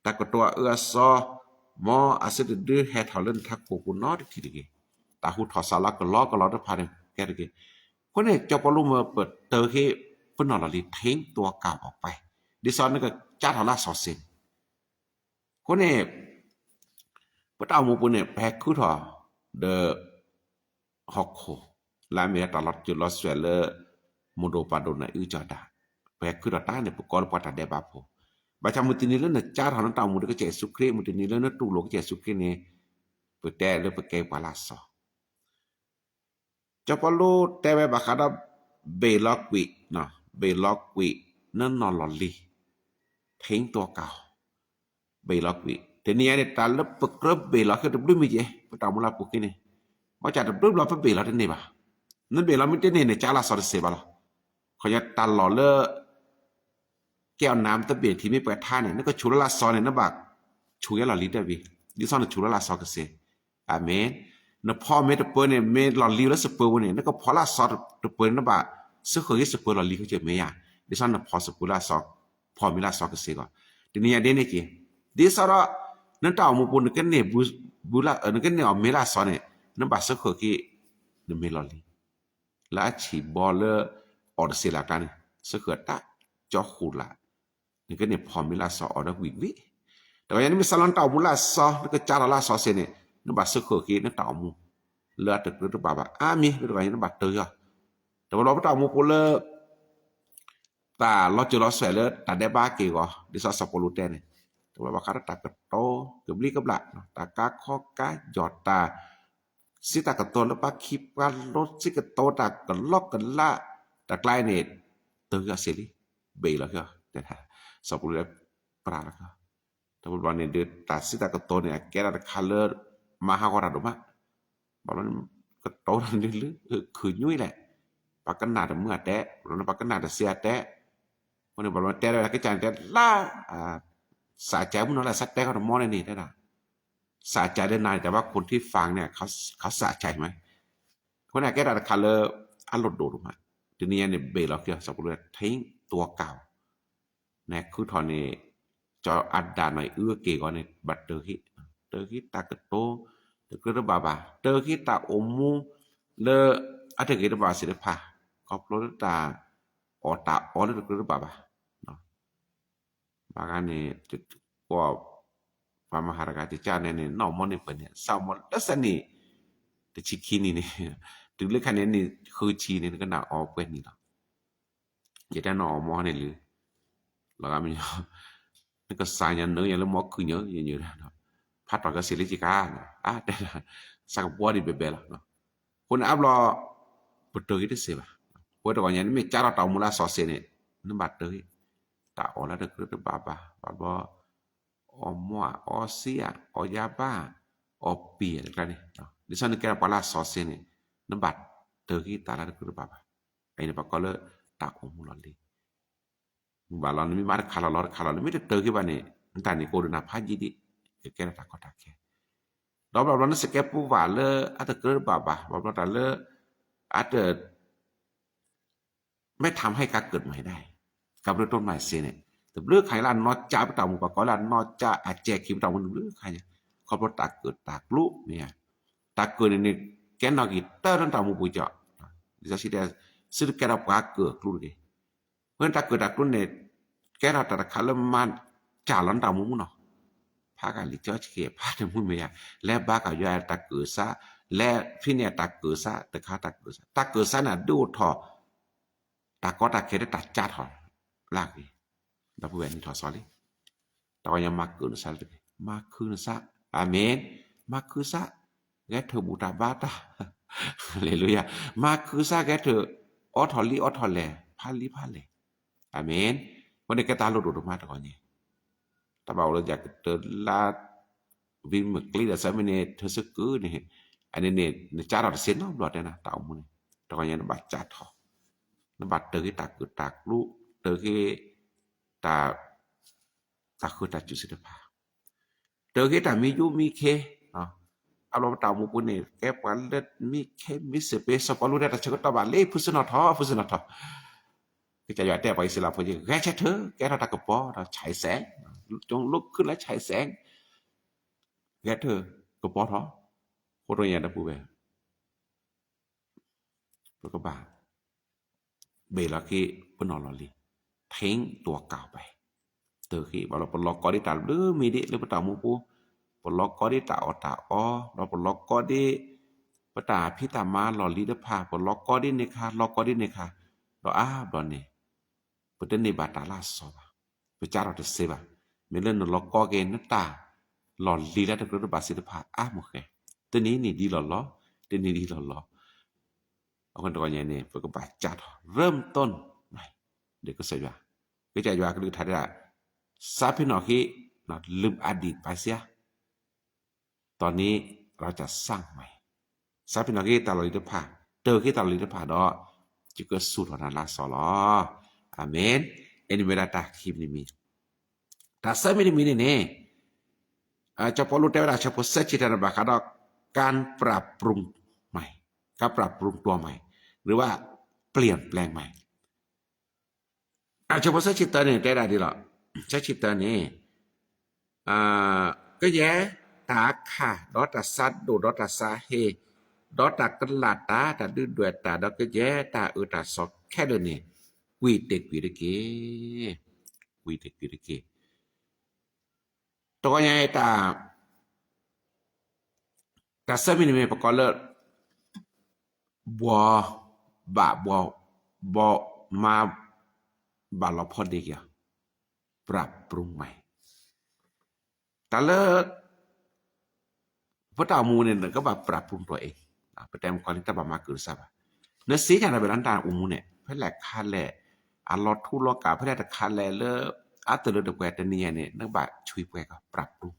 တၢ်ကတိၤအအၢအစီ မ်အသုတဒုးဟဲထီၣ်လၢနထးခိၣ်ပူၤနီတထံၣ်တဂ့ၤ. တၢ်ဟူထီၣ်စးလီၤကလီကလီတဖၣ်န့ၣ်ကဲတဂ့ၤ. အဃိန့ၣ် ကၠီပီလူးမၢပတၢ်ဟ့ၣ်ပနီၢ်လီၢ်လံၤ ထိၣ်သီကၢ်အီၤပှဲၤ, ဒ်သိးနကစးထီၣ်လၢအစီၤစ့ၤန့ၣ် အဃိန့ၣ် ပတၢ်အိၣ်မူပူၤန့ၣ် ပဟဲခုထီၣ်ဒီး ဟီၣ်ခိၣ် လၢအမ့ၢ်တၢ်လီၤစၢၤလီၤသွဲၣ်လၢ မိၢ်ဒိၣ်ပၢ်ဒိၣ်နၢ်အုၣ်ကၠီၣ်တၢ်, ပဟဲခုထီၣ်တၢ်န့ၣ် ပကိးလၢပှၤတၢ်ဒဲးဘးဖိ, ဘၣ်ဆၣ်မုၢ်တနံၤလၢနကစးထီၣ်နတၢ်အိၣ်မူဒီးကစၢ်ယ့ၣ်ၡူးခရံာ်, မုၢ်တနံၤလၢနတူၢ်လိာ်ကစၢ်ယ့ၣ်ၡူးခရံာ်န့ၣ် ပတဲလၢပကဲပှၤလၢအစီၤ ကၠီပီလူးတဲဝဲဘၣ်ဃးဒီး ဘ့ၣ်လီၤကွံာ်, ဘ့ၣ်လီၤကွံာ် နနီၢ်လီၢ်လံၤ ထိၣ်သီကၢ်အီၤ, ဘ့ၣ်လီၤကွံာ် တနံၤအံၤန့ၣ် တၢ်လၢပကြၢးဘ့ၣ်လီၤက့ၤတဘျုးမံၤက့ၤ ပတၢ်အိၣ်မူလၢအပူၤကွံာ်န့ၣ်, ဘၣ်ဆၣ်တဘျုးဘျီပဘ့ၣ်လီၤတန့ၢ်ဘၣ်. နဘ့ၣ်လီၤမ့ၢ်တန့ၢ်န့ၣ် ကၢလၢစီၤတစဲးဘၣ်လီၤ. ခီဖျိတၢ်လီၢ်လၢ ကဲအီၤနၤတဘ့ၣ်ထံးမ့ၢ်ပှဲၤထါန့ၣ် နကဆူးလၢလၢစီၤန့ၣ် နဘၣ်ဆူးက့ၤလီၢ်လံၤတဘ့ၣ်, ဒ်သိးနဆူးလၢလၢစီၤကစဲး, အၤမ့ၣ်. နဖီမ့ၢ်တပၢၤန့ၣ် မ့ၢ်လီၢ်လံၤလၢစပၢၤပူၤန့ၣ် နကဖီလၢစီၤတပၢၤန့ၣ် နဘၣ်စၢဃၢၤက့ၤစပၢၤလီၢ်လံၤခဲကၢမ့ၢ်ဧါ, ဒ်သိးနဖီစပၢၤလၢစီၤ, ဖီမ့ၢ်လၢစီၤကစဲးဂီၢ်, တနံၤညါဒ်န့ၣ်က့ၤ, ဒ်သိးဒီး နတၢ်အိၣ်မူပူၤ နကန့ၢ်အီၤမ့ၢ်လၢစီၤန့ၣ် နဘၣ်စၢဃၢၤက့ၤ နမ့ၢ်လီၢ်လံၤ လၢအဆံၣ်ဘီလၢ အီၣ်တစ့းလၢ်ကျါန့ၣ် စၢဃၢၤတၢ်ကၠီဃူာ်လၢ်, နကန့ၢ်ဖီမ့ၢ်လၢစီၤအီၤဒီးဝံၣ်ဝံၣ်, တကယၤနမ့ၢ်စးလီၤနတၢ်အိၣ်မူလၢအစီၤ နကစးထီၣ်လၢအစီၤစ့ၢ်န့ၣ် နဘၣ်စၢဃၢၤက့ၤနတၢ်အိၣ်မူ လၢအတကြၢးတဘၣ်ဘၣ် အါမံၤ လၢတကယၤနဘၣ်တၢၢ်အီၤ, တဘျီဘျီပတၢ်အိၣ်မူပူၤလၢ တၢ်လီၤစၢၤလီၤသွဲၣ်လၢတၢ်ဒဲးဘးက့ၢ်ဂီၤ ဒ်သိးစီၤပီလူးတဲန့ၣ်, တဘျီဘျီဘၣ်ဃးဒီးတၢ်ကတိၤ ကဘျံးကဘျၣ်, တၢ်ကါခီကါယီၤ တၢ်စံးတၢ်ကတိၤလၢပှၤခံပှၤလိ စံးကတိၤတၢ်ကလီကလါ, တၢ်ကျါအံၤန့ၣ် တၢၢ်က့ၤအီၤစ့ၢ်လံ, ဘ့ၣ်လီၤက့ၤအီၤ, စီၤပီလူးလၢ ပြးလီၤက့ၤအီၤ, တဘျီဘျီန့ၣ်ဒီး တၢ်စံးတၢ်ကတိၤန့ၣ် အကဲဒၣ်တခါလၢ မၤဟးဂီၤတၢ်ဒိၣ်မး ဘၣ်ဘျီန့ၣ် ကတိၤတၢ်န့ၣ်လၢ ခုၣ်ညွံလဲၣ်, ပှၤကနၣ်တမုာ်အတဲ, ဘၣ်ဘျီန့ၣ်ပှၤကနၣ်တစ့အတဲ, အဃိန့ၣ် ဘၣ်ဘျီတဲဝဲဒၣ်ကစၢ်န့ၣ်တဲလၢ စးကဲမုၢ်နီၤလၢ် စးတဲခီတမီန့ၣ်န့ၣ် တဲဒၣ်, စးကဲလၢနၤန့ၣ် တဲဘၣ်ခိၣ်ထံဖးန့ၣ် ခီစးကဲမး, အဃိန့ၣ် အကဲဒၣ်တခါလၢ အလိၣ်ဒိၣ်ဒိၣ်မး, တနံၤအံၤန့ၣ် ဘ့ၣ်လီၤက့ၤအီၤ စီၤပီလူး ထိၣ်သီကၢ်အီၤ နခုထီၣ်န့ၣ် ကၠီအၤဒၣ်နီၢ်အံၤအုၣ်အက့ၢ်အဂီၤန့ၣ် ဘၣ်တၢၢ်က့ၤ, တၢၢ်က့ၤတၢ်ကတိၤ တကြၢးတဘၣ်ဘၣ်, တၢၢ်က့ၤတၢ်အိၣ်မူ လၢအတဂ့ၤတဘၣ်သ့ၣ်တဖၣ်, ခီဖျိလၢတၢ်အီၣ်တၢ်အီလၢတကြၢးတဘၣ်ဘၣ်, ဘၣ်ဂၤန့ၣ် ကွၢ် ပှၤမၤဟးတဂၤ ကစၢ်န့ၣ်န့ၣ် နီၢ်မီၢ်န့ၢ်ပှဲၤန့ၣ် စးမီၢ်လၢစဲးနံၣ် တဆံခံနံၣ်န့ၣ်, တုၤလၢခါန့ၣ်န့ၣ် ဃုဆံန့ၣ် နကနၣ်အီပှဲၤနံၣ်လီၤ. ယတဲနီၢ်အီၣ်မီၢ်န့ၣ်လၢ လီၤဂာ်မညီ နကစၢ်ညါနုာ်ညါလၢမီၢ်ခုၣ်ညါ ယညါ ဖးထီၣ်ကဲစ့ၢ်လၢကကါ အါတဲ စးကပီၤဒံးဘဲဘဲလီၤ. အဃိန့ၣ်အါဘျီ ပတၢၢ်က့ၤတစ့ၢ်ဘၣ်. ပဝဲတဂီၤညါ နမ့ၢ်ကၢ်ထီၣ်တၢ်အိၣ်မူလၢအစီၤစ့ၢ်န့ၣ် နဘၣ်တၢၢ်က့ၤ တၢ်အီၣ်လၢတကြၢးတဘၣ်ဘၣ် ဘၣ်ဘျီ အီၣ်မီၢ်ဧါ အီစ့ဧါ အီယါဘါ အီပံၤတကျါန့ၣ် ဒ်သိးနကဲထီၣ်ပှၤလၢအစီၤစ့ၢ်န့ၣ် နဘၣ်တၢၢ်က့ၤတၢ်လၢတကြၢးတဘၣ်ဘၣ်. အအံၤန့ၣ် ပှၤကိးလၢတၢ်အိၣ်မူလီၤလံၤ မ့ၢ်ဘၣ်လီၤ နမ့ၢ်မၤတခါလီၤလီၤတခါလီၤ နမ့ၢ်တတၢၢ်က့ၤဘၣ်န့ၣ် နတၢ်န့ၣ်ကအိၣ်ဒီးနၤဖးယံာ်ဒံး ကကဲထီၣ်တၢ်ကီတၢ်ခဲ ဒီးဘၣ်ဘျီနစကဲးပူဘၣ်လၢအတကြၢးတဘၣ်ဘၣ် ဘၣ်ဘျီတၢ်လၢ အတ မ့ၢ်ထးမဟဲကါကၢၣ်တမံၤဒၣ် ကါဘျုးတိၢ်မၤစ့န့ၣ် တဘျုးခါညါလၢအနီၢ်ကၠၢ်ပတၢ်အိၣ်မူ ပှၤကိးလၢအနီၢ်ကၠၢ်အစဲးခံပတၢ်အိၣ်မူတဘျုးခါညါ ခီဖျိတၢ်ကၢၣ်တၢ်ကျူမ့ၢ်ဧါ တၢ်ကၢၣ်န့ၣ်န့ၣ် ကဲနီၣ်က့ၤတၢ်လၢနတၢ်အိၣ်မူပူၤကီး လံာ်စီဆှံတဲ သုတကဲထီၣ်ပှၤကၢၣ်ကျူတဂ့ၤ အဃိန့ၣ်တၢ်ကၢၣ်တၢ်ကျူန့ၣ် ကဲထီၣ်တၢ်တခါလၢမၤစၢ်လီၤနတၢ်အိၣ်မူမူနီၤ ဖးကလံာ်စီဆှံ ဖးတမူမ့ၢ်ဧါ လဲၤဘါကီၤယွၤတၢ်ကၢၣ်စး လဲၤဖံးန့ၢ်တၢ်ကၢၣ်စး တခါတၢ်ကၢၣ်စး တၢ်ကၢၣ်စးန့ၣ် အဒုးအိၣ်ထီၣ် တၢ်ကီတၢ်ခဲလၢတၢ်ကၢ်ထီၣ်လၢအဂ့ၤ, ဒီပုၢ်ဝဲၢ်နံၣ်ထီၣ်စီလံ, တၢ်ကညီမၤကၢၢ်နစၢ်လၢတဂ့ၤ, မၤခုနစၢ်, အၤမ့ၣ်, မၤခုစၢ်, ဂဲၤထၢၣ်ဘူၣ်တၢ်ဘါတၢ်, ဟါလ့လူယၤ, မၤခုစၢ်ဂဲၤထၢၣ် အိးထီၣ်လံအိးထီၣ်လဲၣ် ဖးလံဖးလဲၣ်, အၤမ့ၣ်, အဃိန့ၣ်ကဲတၢ်လိၣ်ဒိၣ်ဒိၣ်မးတဂီၢ်န့ၣ် တၢ်ဘၣ်အိၣ်လၢယၤကတၢၢ်လၢ ဝံမုၢ်ကျ့ဒီး ဆၢမ့ၢ်န့ၣ် ထၢစ့ၢ်ကီးန့ၣ်, အန့ၣ်န့ၣ် နကၢ်ထီၣ်တသ့နီတဘျီတဲနၤ တၢ်အိၣ်မူန့ၣ်, တဂီၢ်ညါနဘၣ်ကၢ်ထီၣ်, နဘၣ်တၢၢ်က့ၤတၢ်ကၢၣ်တၢ်ကျူ, တၢၢ်က့ၤ တၢ်ဃၢတၢ်စူၣ်သ့ၣ်တဖၣ်, တၢၢ်က့ၤတၢ်မံယိမံခ့, အဘျီပတၢ်အိၣ်မူပူၤန့ၣ် ကဲပှၤလၢမံခ့မံစ့ၢ်ပ့ စီၤပီလူးတဲတၢ်ဆၢကတီၢ်ဘၣ်လံ ဖုစ့ၣ်နီၤထီၣ် ဖုစ့ၣ်နီၤထီၣ် ကစၢ်ယွၤတဲပှၤအံၣ်စရ့လးဖိ ဂဲၤဆၢထၢၣ် ကဲထီၣ်တၢ်ကပီၤဒီးဆဲးစဲး, ကၠိလိခုလၢဆဲးစဲး, ဂဲၤထၢၣ်ကပီၤထီၣ်, ဃိတဂီၢ်ညါဒီပုၢ်ဝဲၢ် ပကဘၣ် ဘ့ၣ်လီၤက့ၤပနီၢ်လီၢ်လံၤ, ထိန်းသိမ်းတော်ကိုယ်, တၢၢ်က့ၤ ဘၣ်လီၤပလီၤကီဒ်တၢ်ဘျုးမံၤဒ်လၢပတၢ်အိၣ်မူပူၤ, ပလီၤကီဒ်တၢ်အီၣ်တၢ်အီ, ဒီးပလီၤကီဒ် ပတၢ်ဖံးတၢ်မၤလီၢ်လံၤတဖၣ်, ပလီၤကီဒ်န့ၣ်ခါ လီၤကီဒ်န့ၣ်ခါ, ဒီးအါဘျီန့ၣ် ပတန့ၢ်ဘၣ်တၢ်လၢအစီဘၣ်, ပကၢ်ထီၣ်တသ့ဘၣ်, မ့ၢ်လၢနလီၤကီက့ၤနတၢ်လီၢ်လံၤလၢတကြၢးတဘၣ်သ့ၣ်တဖၣ်အါမးဃဲ, တနံၤနံၤဒ်လီၢ်လီၤ, တနံၤဒ်လီၢ်လီၤ အဃိတဂီၢ်ညါန့ၣ် ပကဘၣ်ကၢ်ထီၣ် เริ่มต้นใหม่ ဒီးကစၢ်ယွၤ, ကစၢ်ယွၤကလုၢ်ကထါတဲဒၣ်, စးဖ့နီၣ်ဃ့ ลืมอดีตไปเสีย, ตอนนี้เราจะสร้างใหม่, စးဖ့နီၣ်ဃ့တၢ်လီၢ်လံၤတဖၣ်, တၢၢ်ဃ့တၢ်လီၢ်လံၤတဖၣ်ဒီး ယကဆူၣ်ထီၣ်နၤလၢအစီလီၤ. အၤမ့ၣ်, အန့ၣ်မ့ၢ်ဒၣ်တၢ်ခံမံၤတမံၤ, တၢ်သၢမံၤတမံၤန့ၣ်န့ၣ် စီၤပီလူးတဲဝဲဒၣ်ဆၢဖိသၢဆံတၢန့ၣ်ဘၣ်ဃးဒီး การปรับปรุงใหม่, การปรับปรุงตัวใหม่ หรือว่าเปลี่ยนแปลงใหม่ အဆၢဖိသၢဆံတၢန့ၣ် တဲဒၣ်ဒ်လီၤ, သၢဆံတၢန့ၣ် ကယဲၢ်တၢ်ခၣ် ဒီးတၢ်ဆါဒိၣ် ဒီးတၢ်ဆါဟ့ ဒီးတၢ်ကလၢ်တၢ် တၢ်ဒုးဒွဲၣ်တၢ် ဒီးကယဲၢ်တၢ်အၢတၢ်သီခဲလၢာ်န့ၣ် ကွံာ်တ့ၢ်ကွံာ်တက့ၢ်, ကွံာ်တ့ၢ်ကွံာ်တက့ၢ်. တဂီၢ်ညါအံၤ တၢ်သၢမံၤတမံၤ ပကိးလၢ ဘှီးဘၣ်ဘှီး ဘှီးမါဘၣ်လီၤဖီဒ့က့ၤအီၤ, ပရၢ်ပရူၤမး, တၢ်လၢ ပတၢ်အိၣ်မူန့ၣ် နကဘၣ် ပရၢ်ပရူၤ တီၢ်အ့ၣ်, ပတဲမ့ၢ်ကီလံ တဘၣ်မၤကၢၢ်စၢ်ဘၣ်, နစ့ညါတၢ်ဘၣ်လၢနတၢ်အိၣ်မူန့ၣ် ဖဲလဲၣ်ခါလဲၣ်, အလီၤထူလီၤကၢ် ဖဲလဲၣ်တခါလဲၣ်လၢ အတလၢတပှဲၤတနံၤညါန့ၣ် နကဘၣ်ဆွံပှဲၤကီး ပရၢ်ပရူၤ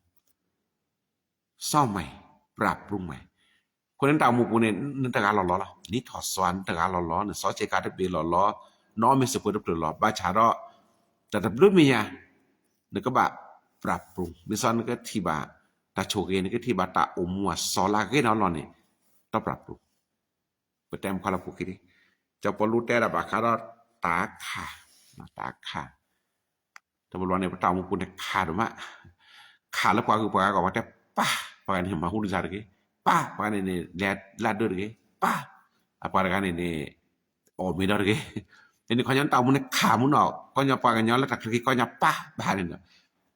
စီၤမး, ပရၢ်ပရူၤမး, အဃိန့ၣ် နတၢ်အိၣ်မူပူၤန့ၣ် နတဂၤလီၤလီၤလီၤ, နံၣ်ထီၣ်စွါနတဂၤလီၤလီၤ, နစီဆ့ကၤတဘ့ၣ်လီၤလီၤ, နအီၣ်မ့ၤစပၢၤတဖျၢၣ်လီၤ, ဘၣ်ဆၣ်ဒီး တၢ်တဘျုးမံၤညါ နကဘၣ် ပရၢ်ပရူၤ, မ့ၢ်စီနကထံၣ်ဘၣ် တၢ်ဆိၣ်ဂ့ၤ နကထံၣ်ဘၣ်တၢ်အိၣ်မူအစီလၢအဂ့ၤနီၢ်လီၢ်န့ၣ် ဒီးပရၢ်ပရူၤ, ပတဲမ့ၢ်ကီလၢပူၤခံလံ, စီၤပီလူးတဲဒၣ်ဘၣ်ဃးဒီးတၢ်ခၣ်, တၢ်ခၣ် တဘျီန့ၣ် ပတၢ်အိၣ်မူပူၤန့ၣ် ခၣ်ဒိၣ်မး, ခၣ်လၢပှၤဂုၤပှၤဂၤဂီၢ် ပှၤတဲပၢ်, ပှၤဂၤန့ၣ် မၤဟူဒုၣ်စၢ်တဂ့ၤ, ပၢ်, ပှၤဂၤန့ၣ်န့ၣ် လဲၤလၢဒၢတဂ့ၤ, ပၢ်, အပှၤတဂၤန့ၣ်န့ၣ် အီၣ်မ့ၤဒီတဂ့ၤ, အန့ၣ်ခီညီနတၢ်အိၣ်မူန့ၣ်ခၣ်မူနီၢ်, ကီညီပှၤကညီလၢတၢ်ချၢက့ၤကီညီပၢ်ဘၣ်န့ၣ်,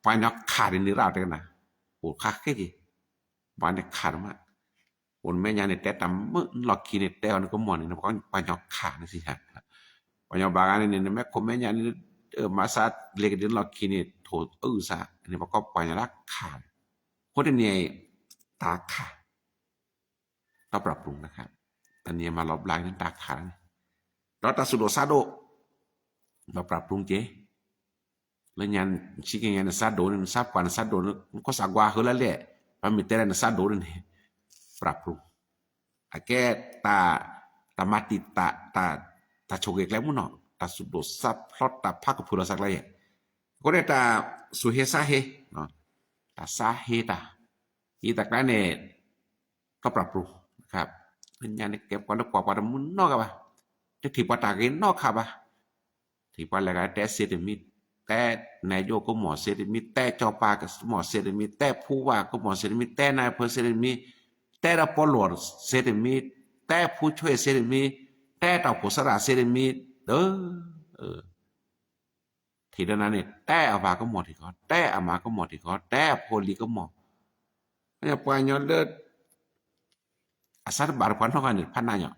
ပှၤကညီခၣ်န့ၣ်န့ၣ်ရၣ်တဲကနၤ, အိၣ်ခါဃ့က့ၤ, ပှၤန့ၣ်ခၣ်ဒိၣ်မး, အိၣ်နမဲာ်ညါန့ၣ် တဲတၢ်မုာ်လီၢ်ခံန့ၣ် တဲအီၤနကမီၢ်န့ၣ် ပှၤကညီခၣ်န့ၣ်စံး, ပှၤကညီဘၣ်ဂၤန့ၣ်န့ၣ် နမ့ၢ်ခိၣ်မဲာ်ညါန့ၣ် မၤစၢ်လ့ၤကဒုလီၢ်ခံန့ၣ် ထိၣ်အုၣ်စၢ် န့ၣ် ပှၤကိးပှၤကညီလၢခၣ်, အဃိတနံၤအံၤ တၢ်ခၣ် ဒီးပရၢ်ပရူၤနခၣ်, တနံၤအံၤမၤလီၤဘျါန့ၣ်တၢ်ခၣ်န့ၣ်, ဒီးတၢ်သူၣ်ဒိၣ်သးဒိၣ် ဒီးပရၢ်ပရူၤက့ၤ လၢညါ ဆံက့ညါနစးဒိၣ်န့ၣ် နစးပှၢ်နစးဒိၣ်န့ၣ် နခိၣ်စးကွၢ်ဃုလၢလဲၣ်, ပမ့ၢ်တဲလၢနစးဒိၣ်န့ၣ် ပရၢ်ပရူၤ, အကဲ တၢ်မၤတံာ်တာ် တၢ်ဆိၣ်ဂ့ၤကျဲမုၢ်နီၢ် တၢ်သူၣ်ဒိၣ်သးဖျိး တၢ်ဖးကဖၢလီၤစးကျဲယဲၢ်, အဃိန့ၣ် တၢ်စူၢ်ဟ့စးဟ့ တၢ်စးဟ့တၢ် ယတၢ်ကျါန့ၣ် တၢ်ပရၢ်ပရူၤ, လၢညါန့ၣ် ကဲပှၤလၢကွၢ်ပှၤတမုာ်နီတဂၤဘၣ်, တထံၣ်ပှၤတၢ်ဂ့ၤနီတခါဘၣ်, ထံၣ်ပှၤလဲၤဂၤတဲစ့တမံၤ, တဲနၢ်ယိကမီၤစ့တမံၤ, တဲကၠီပၤကမီၤစ့တမံၤ, တဲဖူဝါကမီၤစ့တမံၤ, တဲနၢ်ဖၢစ့တမံၤ, တဲဒီးပီလီၢ်စ့တမံၤ, တဲဖူဆွဲစ့တမံၤ, တဲတၢ်ဖိစရၣ်စ့တမံၤ, ဒီး ထံၣ်ဒီးနၤန့ၣ် တဲအဝၤကမီၤထံၣ်ကီး, တဲအမါကမီၤထံၣ်ကီး, တဲအဖိလံၤကမီၤ, ပှၤကညီလၢ အစးတဘၣ်တပှၤနီတဂၤန့ၣ် ဖးနးညီ,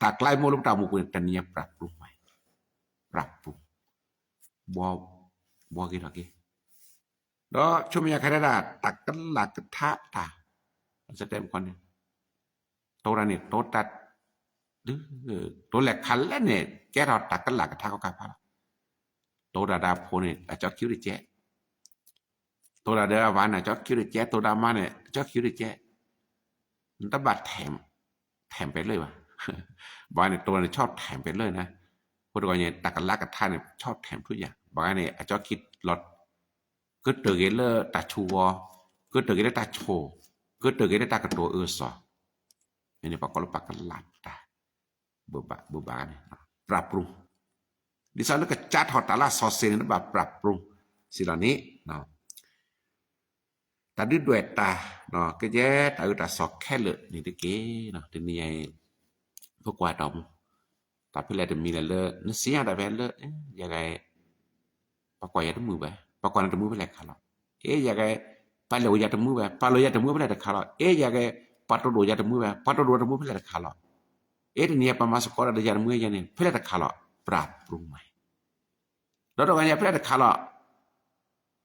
တၢ်ကျါမ့ၢ်လၢပတၢ်အိၣ်မူပူၤန့ၣ် တနံၤညါပရၢ်ပရူၤမး, ပြၢ်ပြူၤ, ဘှီဂ့ၤထီၣ်က့ၤ, ဒီးဆိမဲာ်ညါခါဒၣ် တၢ်ကလၢ်ကထါတၢ်, စတဲမခီန့ၣ် တိၢ်တၢ်န့ၣ် တိၢ်တၢ်, တိၢ်လဲၤခါလဲၣ်န့ၣ် ကဲထီၣ်တၢ်ကလၢ်ကထါခီခါဖးလီၤ. တိၢ်တၢ်ဒီးဖိန့ၣ် အကၠီခံတကဲး, တိၢ်တၢ်ဒီးအဝၤန့ၣ် အကၠီခံတကဲး, တိၢ်တၢ်မါန့ၣ် အကၠီခံတကဲး, နတဘၣ်ထဲးပဲလၢဘၣ်. ဘၣ်န့ၣ် တိၢ်န့ၣ်ဆီၣ်ထဲးပဲလၢနၤ, အဃိတဂီၢ်န့ၣ် တၢ်ကလၢ်ကထါန့ၣ် ဆီၣ်ထဲးထူယၤ, ဘၣ်န့ၣ် အကၠီခံလီၤ ကတၢၢ်က့ၤလၢတၢ်ဆူးဂီၤ, ကတၢၢ်က့ၤလၢတၢ်ဆိၣ်, ကတၢၢ်က့ၤလၢတၢ်ကတိၤအၢစီၤ, မ့ၢ်န့ၣ်ပှၤကိးလၢပှၤကလၢ်တၢ်, ဘၣ်ဘၣ်န့ၣ် ပြၢ်ပြူၤ, ဒ်သိးလၢကစးထီၣ်တၢ်လၢစီၤစ့န့ၣ် နဘၣ်ပြၢ်ပြူၤစ့လီၤန့ၣ်, တၢ်ဒုးဒွဲၣ်တၢ်, ကယဲၢ်တၢ်အၢတၢ်သီခဲလၢာ်န့ၣ်တက့ၢ်. တနံၤအံၤ ပကွၢ်တၢ်အိၣ်မူ, တၢ်ဖဲလဲၣ်တမံၤလဲၣ်လၢ နစံးညါတၢ်ဖဲလၢ ယဂဲၤ ပှၤကွၢ်ယၤတမုာ်ဘၣ်, ပှၤကွၢ်နၤတမုာ်ဖဲလဲၣ်တခါလီၤ. အ့ ယဂဲၤ ပှၤလဲၤအိၣ်ယၤတမုာ်ဘၣ်, ပှၤလဲၤအိၣ်ယၤတမုာ်ဖဲလဲၣ်တခါလီၤ. အ့ ယဂဲၤ ပှၤတိၢ်ဒိၣ်ယၤတမုာ်ဘၣ်, ပှၤတိၢ်ဒိၣ်တမုာ်ဖဲလဲၣ်တခါလီၤ. အ့ တနံၤအံၤပှၤမၤသကိးတၢ်ဒီးယၤတမုာ်ယဲန့ၣ် ဖဲလဲၣ်တခါလီၤ. ပြၢ်ပြူၤမး ဒီးတဂီၢ်ညါဖဲလဲၣ်တခါလီၤ.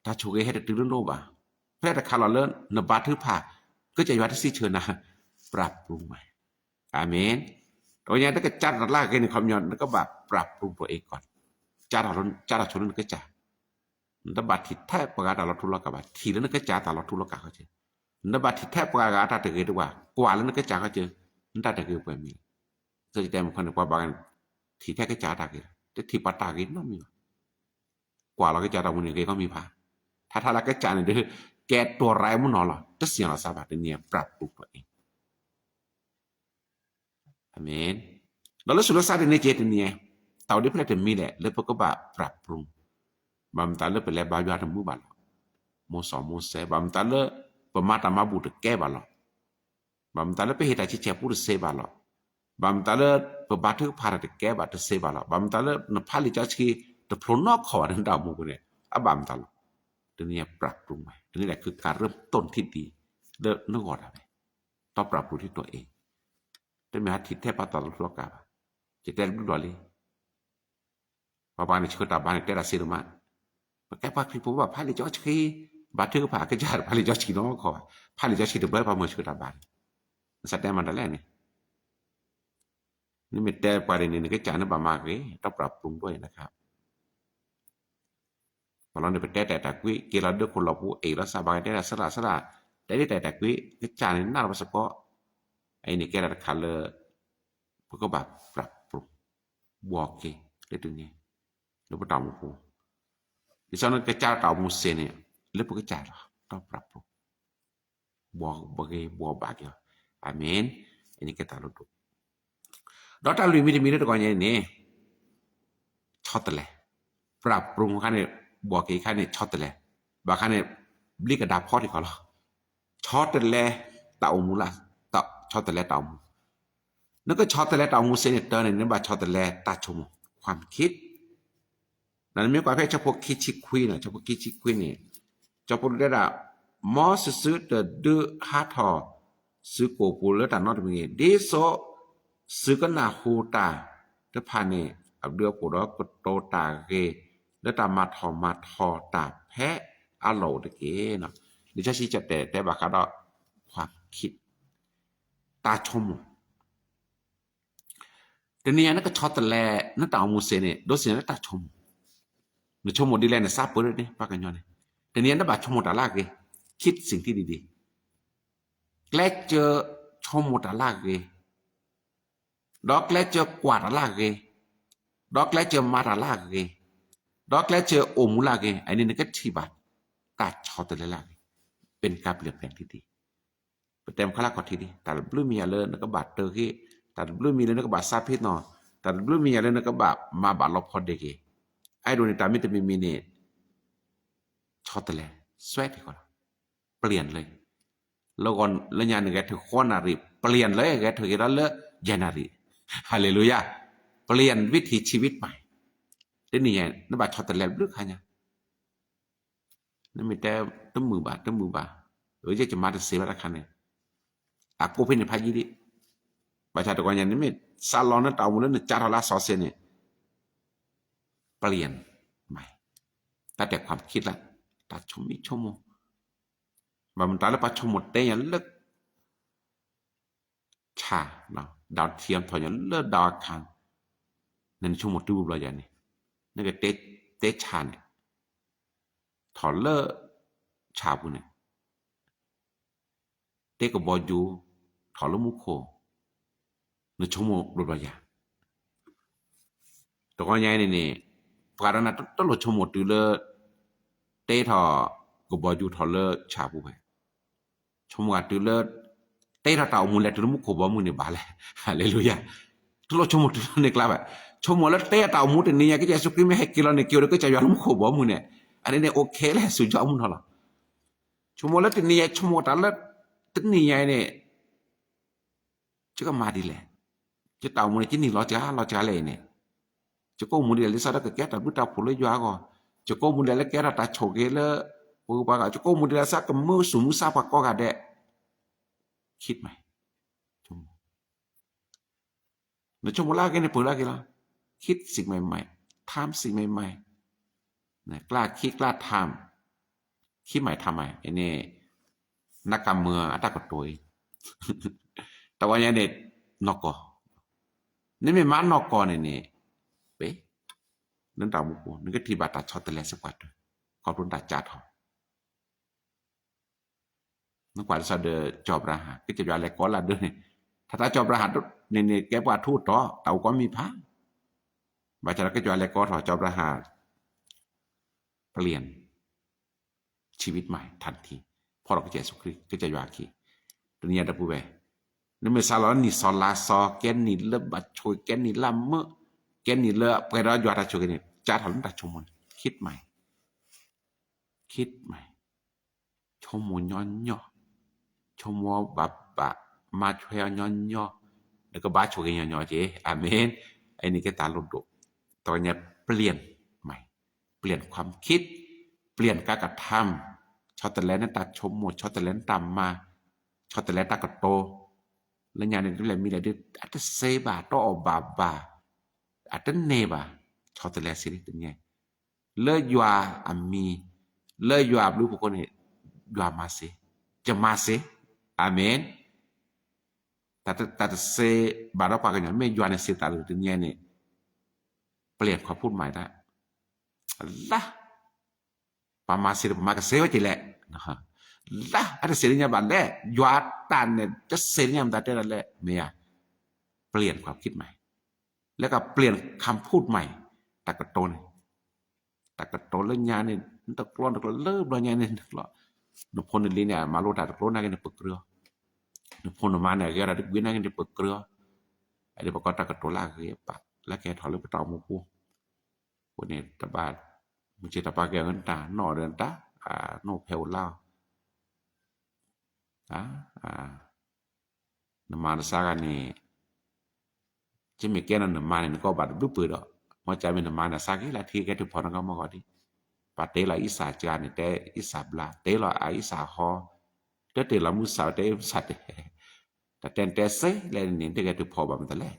တၢ်ဆိၣ်ဂ့ၤဟဲတတုၤလၢနအိၣ်ဘၣ်, ဖဲလဲၣ်တခါလီၤလၢနဘါထုကဖၣ်, ကစၢ်ယွၤတစံးဆၢနၤ, ပြၢ်ပြူၤမး. အၤမ့ၣ်. တဂီၢ်ညါတကစးတၢ်လၢအဂ့ၤန့ၣ် ခီပညီ နကဘၣ်ပြၢ်ပြူၤတအိၣ်ကီး, စးထီၣ်ဆိလၢနကစၢ်, နတဘၣ်ထံၣ်ထဲပှၤဂၤတၢ်လီၤထူလီၤကၢ်ဘၣ်, ထံၣ်လၢနကစၢ်တၢ်လီၤထူလီၤကၢ်ခီကၢ, နတဘၣ်ထံၣ်ထဲပှၤဂၤတၢ်တဂ့ၤတဝါ, ကွၢ်လၢနကစၢ်ခီကၢ, နတၢ်တဂ့ၤပှဲၤမံၤလီၤ. စံးတဲမုၢ်ခီန့ၣ် ပှၤဘၣ်ဂၤန့ၣ် ထံၣ်ထဲကစၢ်တၢ်ဂ့ၤလီၤ, တထံၣ်ပှၤတၢ်ဂ့ၤနီတမံၤဘၣ်. ကွၢ်လီၤကစၢ်တၢ်အိၣ်မူန့ၣ် ဂ့ၤခီမံၤဖး, ထါထါလၢကစၢ်န့ၣ်ဒီး ကဲတိၤရၤမုၢ်နီၤလီၤ, တစံးလီၤစၢ်ဘၣ်, တနံၤအံၤပြၢ်ပြူၤတအိၣ်အံၤ အၤမ့ၣ်. ဒီးလၢဆူးလၢစါဒ်န့ၣ်က့ တနံၤအံၤ တၢ်အိၣ်ဒ်ဖဲလဲၣ်တမံၤလဲၣ် လၢပကဘၣ်ပြၢ်ပြူၤ, ဘၣ်မတၤလၢပလဲၤဘါယွၤတမုာ်ဘၣ်လီၤ, မိၢ်စီၤမိၢ်စဲး, ဘၣ်မတၤလၢပမၤတၢ်မၤဘူၣ်တကဲဘၣ်လီၤ, ဘၣ်မတၤလၢပဟ့ၣ်တၢ်ဆံဆဲးပူတစ့ဘၣ်လီၤ, ဘၣ်မတၤလၢပဘါထုကဖၣ်တၢ်တကဲဘၣ်တစ့ဘၣ်လီၤ, ဘၣ်မတၤလၢနဖးလံာ်စီဆှံတဖျိနီတခီၣ်ဘၣ်န့ၣ် တၢ်အိၣ်မူပူၤန့ၣ် အဘၣ်မတၤလီၤ. တနံၤအံၤပြၢ်ပြူၤမး, တနံၤအံၤ คือการเริ่มต้นที่ดี လၢနဂီၢ်ဒၣ်ဝဲ, ဒီးပြၢ်ပြူၤဒ်သိးအံၤ, တမ့ၢ်ဟးထံၣ်ထဲပှၤတၢ်လီၤထူလီၤကၢ်ဘၣ်, ယတဲတဘျုးလီၤလံ ပှၤဘၣ်န့ၣ်ဆှၢတၢ်ဘါန့ၣ် တဲဒၣ်စ့ဒိၣ်မး, ပကဲပှၤခရံာ်ဖိဘၣ်ဖးလံာ်စီဆှံ, ဘါထုကဖၣ်ကစၢ်တဖးလံာ်စီဆှံနီတခီၣ်ဘၣ်, ဖးလံာ်စီဆှံတဘျီပှၤမၤဆှၢတၢ်ဘါန့ၣ်, နစးတဲမၤတၢ်လဲၣ်န့ၣ်, နမ့ၢ်တဲပှၤဒ်န့ၣ် နကစၢ်န့ၣ်ဘၣ်မၤဂ့ၤ, ဒီးပြၢ်ပြူၤဒိၣ်အံၤနခါ ပှၤလီၤန့ၣ် ပတဲတၢ်အဲၣ်တၢ်ကွံ, က့ၤလီၤဒၢခိၣ်လီၤပူၤ အ့ၣ်လီၤစၢ်ဘၣ်ကတဲတၢ်စရၣ်စရၣ်, တဲဒ်တၢ်အဲၣ်တၢ်ကွံ, ကစၢ်န့ၣ်နၢ်လီၤပစ့ၢ်ကီး, အအံၤန့ၣ်ကဲတၢ်တခါလၢ ပကဘၣ်ပြၢ်ပြူၤ, ဘှီက့ၤလၢတနံၤ, လၢပတၢ်အိၣ်မူပူၤ, ဒ်သိးနကစၢ်တၢ်အိၣ်မူစ့န့ၣ်, လၢပကစၢ်လီၤ ဒီးပြၢ်ပြူၤ ဘှီဘှီဂ့ၤဘှီဘၣ်က့ၤအီၤ, အၤမ့ၣ်, အန့ၣ်ကဲတၢ်လိၣ်ဒိၣ်, ဒီးတၢ်လွံၢ်မံၤတမံၤလၢတဂီၢ်ညါန့ၣ်, ဆီတလဲ, ပြၢ်ပြူၤခါန့ၣ်, ဘှီက့ၤခါန့ၣ် ဆီတလဲ, ဘၣ်ခါန့ၣ်, ဘျံးကဒါဖီထံခီလီၤ, ဆီတလဲတၢ်အိၣ်မူလၢ, ဆီတလဲတၢ်အိၣ်မူ, နကဆီတလဲတၢ်အိၣ်မူစ့န့ၣ်တၢ်န့ၣ် နဘၣ်ဆီတလဲတၢ်ဆိကမိၣ်, ความคิด နမ့ၢ်ကွၢ်ဖဲဆၢဖိခံဆံခွံန့ၣ်, ဆၢဖိခံဆံခွံန့ၣ်, ကၠီဖီလူးတဲဒၣ်, မ်သုစုတဒုးဟးထီၣ်စုကိာ်ပူၤလၢတၢ်နီတမံၤ, ဒ်သိးသုကနၢ်ဟူတၢ်တဖၣ်န့ၣ် အဘျုးအဖှိၣ်ဒီးကတိၤတၢ်ဂ့ၤ လၢတၢ်မၤထီၣ်မၤထီတၢ်ဖဲအလီၢ်အိၣ်တက့ၢ်. လံာ်စီဆှံတဲတဲဘၣ်ဃးဒီး ความคิด, တၢ်ဆိကမိၣ် တနံၤအံၤနကဆီတလဲ နတၢ်အိၣ်မူစ့န့ၣ် ဒိးစ့ၢ်နတၢ်ဆိကမိၣ်, နဆိကမိၣ်ဒ်လဲၣ်နစးပၢၢ်န့ၣ် ပှၤကညီန့ၣ်, တနံၤအံၤနဘၣ်ဆိကမိၣ်တၢ်လၢအဂ့ၤ, คิดสิ่งที่ดี, ကျဲးစၢးဆိကမိၣ်တၢ်လၢအဂ့ၤ, ဒီးကျဲးစၢးကွၢ်တၢ်လၢအဂ့ၤ, ဒီးကျဲးစၢးမၤတၢ်လၢအဂ့ၤ, ဒီးကျဲးစၢးအိၣ်မူလၢအဂ့ၤ, အန့ၣ်နကထံၣ်ဘၣ် တၢ်ဆီတလဲလၢအဂ့ၤ, เป็นการเปลี่ยนแปลงที่ดี ပတဲမခါလၢခီၣ်ထံးလံ, တၢ်တဘျုးမံၤယၤလၢနကဘၣ်တၢ်ဂ့ၤ, တၢ်တဘျုးမံၤလၢနကဘၣ်စးဖံးသီ, တၢ်တဘျုးမံၤယၤလၢနကဘၣ်မၤဘၣ်လီၤဖီဒ့က့ၤ, အဲၣ်ဒိးန့ၣ် တၢ်မ့ၢ်တမံၤမံၤန့ၣ် ဆီတလဲ, စွဲတ့ၢ်ကီးလီၤ, ပျံၤလၢ, လၢဂီၢ်လၢညါန့ၣ်ဂဲၤထၢၣ်ဃီနၣ်ရံၣ်, ပျံၤလၢဂဲၤထၢၣ်က့ၤဒီးလၢယဲၢ်နၣ်ရံၣ်, ဟၤလ့လူယၤ, ပျံၤဝံထံၣ်ဆံဝံတပၤ, တနံၤညါ နဘၣ်ဆီတလဲဘျုးခါညါ နမ့ၢ်တဲ တမုာ်ဘၣ် တမုာ်ဘၣ်, အဝဲယကမၤတစ့ဘၣ်တခါန့ၣ်, အကိးဖဲန့ၣ်ဖးယံာ်ဒံး, ဘၣ်ဆၣ်တဂီၢ်ညါ နမ့ၢ်စးလီၤနတၢ်အိၣ်မူလၢနကၢ်ထီၣ်လၢအစီအဆ့န့ၣ်, ပလ့ၣ်မၤ တၢ်တဲခွါခံလၢ တၢ်ဆိကမိၣ်ဆိကမိၣ်, ဘၣ်မတၤလၢပှၤဆိကမိၣ်တဲညါလၢ ဆၣ်, ဒၣ်ထံထီၣ်ညါလၢဒၣ်အခါ, နဆိကမိၣ်တုၤဘျီယၤန့ၣ်, နကတဲဆၣ်န့ၣ် ထီၣ်လၢ ဆၣ်ပူၤန့ၣ် တဲကဘီယူၤ ထီၣ်လၢမူခိၣ်, နဆိကမိၣ်ဘျီဘျီယၤ, တဂီၢ်ညါအံၤန့ၣ်န့ၣ် ပှၤဒီးနၤတလိၣ်ဆိကမိၣ်တုၤလၢ တဲထီၣ် ကဘီယူၤထီၣ်လၢဆၣ်ပူၤဝဲ, ဆိကမိၣ်ဂ့ၤတုၤလၢ တဲထီၣ်တၢ်အိၣ်မူလဲၤတုၤလၢမူခိၣ်ဘီမုၢ်န့ၣ်ဘၣ်လဲၣ်, ဟါလ့လူယၤ, တလိၣ်ဆိကမိၣ်တုၤလၢန့ၣ်ကျါဘၣ်, ဆိကမိၣ်လၢတဲထီၣ်တၢ်အိၣ်မူတနံၤညါ ကစၢ်ယ့ၣ်ၡူးခရံာ်မ့ၢ်ဟဲက့ၤလီၤန့ၣ် က့ၤအိၣ်ဒီးကစၢ်ယွၤလၢမူခိၣ်ဘီမုၢ်န့ၣ်, အန့ၣ်န့ၣ် okay လဲၣ် စူၤယီၣ်အမူထီၣ်လီၤ. ဆိကမိၣ်လၢတနံၤညါ ဆိကမိၣ်တၢ်လၢ တနံၤညါအံၤန့ၣ် ယကမၤဒ်လဲၣ်, ယတၢ်အိၣ်မူန့ၣ် ယနံၤလီၤစှၤလီၤစှၤလဲၣ်အံၤန့ၣ်, ယကအိၣ်မူဒ်လဲၣ် လၢစးထီၣ်ကကဲတၢ်ဘျုးတၢ်ဖှိၣ်လၢယွၤအဂီၢ်, ယကအိၣ်မူဒ်လဲၣ်လၢကဲထီၣ်တၢ်ဆိၣ်ဂ့ၤလၢ ပှၤဂုၤပှၤဂၤ, ယကအိၣ်မူဒ်လဲၣ်လၢစးကမၢဆူၣ်မူစါပှၤကိးဂၤဒဲး, ခံမၤ, နဆိကမိၣ်လၢအဂ့ၤန့ၣ် ပှဲၤလၢအဂ့ၤလီၤ, ခံစံးမံၤမံၤ, ထၢမ်စံးမံၤမံၤ, ကျါခံကျါထၢမ်, ခံမံၤထၢမ်မံၤ, အန့ၣ် နကမၢအတၢ်ကတိၤအံၤ, တဝီညါန့ၣ် နီၢ်ကီၢ်, နမ့ၢ်မၤနီၢ်ကီၢ်န့ၣ်န့ၣ်, ပ, နတၢ်မူပူၤ နကထံၣ်ဘၣ်တၢ်ဆီတလဲစ့ၢ်ကီးတၢၢ်, ခီဖျိနတၢ်ကၢ်ထီၣ် နကွၢ်လၢစီၤဒၢ ကၠီၤအၤဘြၤဟၣ် ကစၢ်ယွၤလဲၤကိးလၢဒၢန့ၣ်, ထါတၢ်ကၠီၤအၤဘြၤဟၣ်န့ၣ်န့ၣ် ကဲပှၤထူးတီၤ တၢ်အိၣ်ကီမံၤဖး, ဘၣ်ဆၣ်ဒီးကစၢ်ယွၤလဲၤကိးထီၣ်ကၠီၤအၤဘြၤဟၣ် ပလ့ၣ် ဆံးဝံတမံၤ ထၢ်ထံ ဖီၣ်ဒီးကစၢ်ယ့ၣ်ၡူးခရံာ် ကစၢ်ယွၤအခံ, တနံၤညါဒီပုၢ်ဝဲၢ်, နမ့ၢ်စးလီၤနံၣ်စီၤလါစီၤ ကဲနံၣ်လၢဘၣ်ဆိၣ်ဂ့ၤ ကဲနံၣ်လၢမုာ်, ကဲနံၣ်လၢပှဲၤဒီးယွၤတၢ်ဆိၣ်ဂ့ၤန့ၣ် ကၢ်ထီၣ်လၢနတၢ်ဆိကမိၣ်န့ၣ် ခံမံၤ ခံမံၤ, ဆိကမိၣ်ညီညီ, ဆိကမိၣ်ဘၣ်ဘၣ်, မၤထွဲအီၤညီညီ, နကဘၣ်ဆိၣ်ဂ့ၤညီညီက့ၤ, အၤမ့ၣ်, အန့ၣ်ကဲတၢ်လိၣ်ဒိၣ်, တနံၤညါ ပလ့ၣ်မၤ, ပလ့ၣ်ခွါခံ, ပလ့ၣ်ကါကထၢမ်, ဆီတလဲနတၢ်ဆိကမိၣ် ဆီတလဲနတၢ်မၤ, ဆီတလဲတၢ်ကတိၤ, လၢညါန့ၣ် ဒ်လဲၣ်မံၤလဲၣ်ဒ် အတစဲဘၣ် တအီၣ်ဘၣ်ဘၣ်, အတန့ၢ်ဘၣ်, ဆီတလဲစ့ၢ်တနံၤညါ လၢယွၤအမံၤ, လၢယွၤအဘျုးအဖှိၣ်အဃိန့ၣ်, ယွၤမၤစ့ၢ်, ယမၤစ့ၢ်, အၤမ့ၣ်, တၢ်တစဲဘၣ်ဒီးပှၤကညီ မ့ၢ်ယွၤန့ၣ်စ့ၢ်သးလၢတနံၤညါန့ၣ်, ပလ့ၣ်ခွါဖူၣ်မၤတၢ်, လၢ ပမၤစ့ၢ်ဒီး ပမၤကစဲဝဲက့ၤလဲၣ်, လၢအတစဲးလၢညါဘၣ်လဲၣ်, ယွၤတၢ်န့ၣ် တစဲးလၢညါမတၤတဲဒၣ်လဲၣ်, မ့ၢ်ဧါ, ပလ့ၣ်ခွါဖူၣ်မၤ, လၢကပလ့ၣ်ခွါဖူၣ်မၤ, တၢ်ကတိၤန့ၣ်, တၢ်ကတိၤလၢညါန့ၣ် နတကျီနကျီ လၢဘျီညါန့ၣ်နကျီ, နဖိနလံၤန့ၣ် မၤလိတၢ်တကျိၤနာ်က့န့ၣ် ပကြၢးအီၤ, နဖိနမါန့ၣ် အဂဲၤတၢ်တကွံနာ်က့န့ၣ် ပကြၢးအီၤ, အဒ်ပကိးတၢ်ကတိၤလၢအဂ့ၤအဘၣ် လၢကဟဲထီၣ်လၢပတၢ်အိၣ်မူပူၤ အဃိန့ၣ် တဘၣ် မုၢ်ဆ့ၣ်တၢ်ပာ်ကဲအီၤနတၢ် နီၣ်အီၤဒီးနတၢ် နီၣ်ဖဲအိၣ်လၢအီၤ နမၤနဆါဂၤန့ၣ် ကမ့ၢ်ကဲနီၤနမါန့ၣ် နကီၢ်ဘၣ်တဘျုးပှဲၤဒီး မ့ၢ်ကမ့ၢ်နမါန့ၣ် စါက့လၢထံကဲထုးဖီၣ်နကမၢ်ဂီၤဒံး ပှၤတဲလီၤအံၣ်စၢ်ကၢန့ၣ် တဲအံၣ်စၢ်ဘျါ တဲလီၤအံၣ်စၢ်ဟီ တတဲလီၤမုၢ်စၢ် တဲအံၣ်စၢ်တဲ တၢ်တဲနတဲစ့လဲၣ်န့ၣ် တဂဲၤထုးဖီၣ်ဘၣ်မတၤလဲၣ်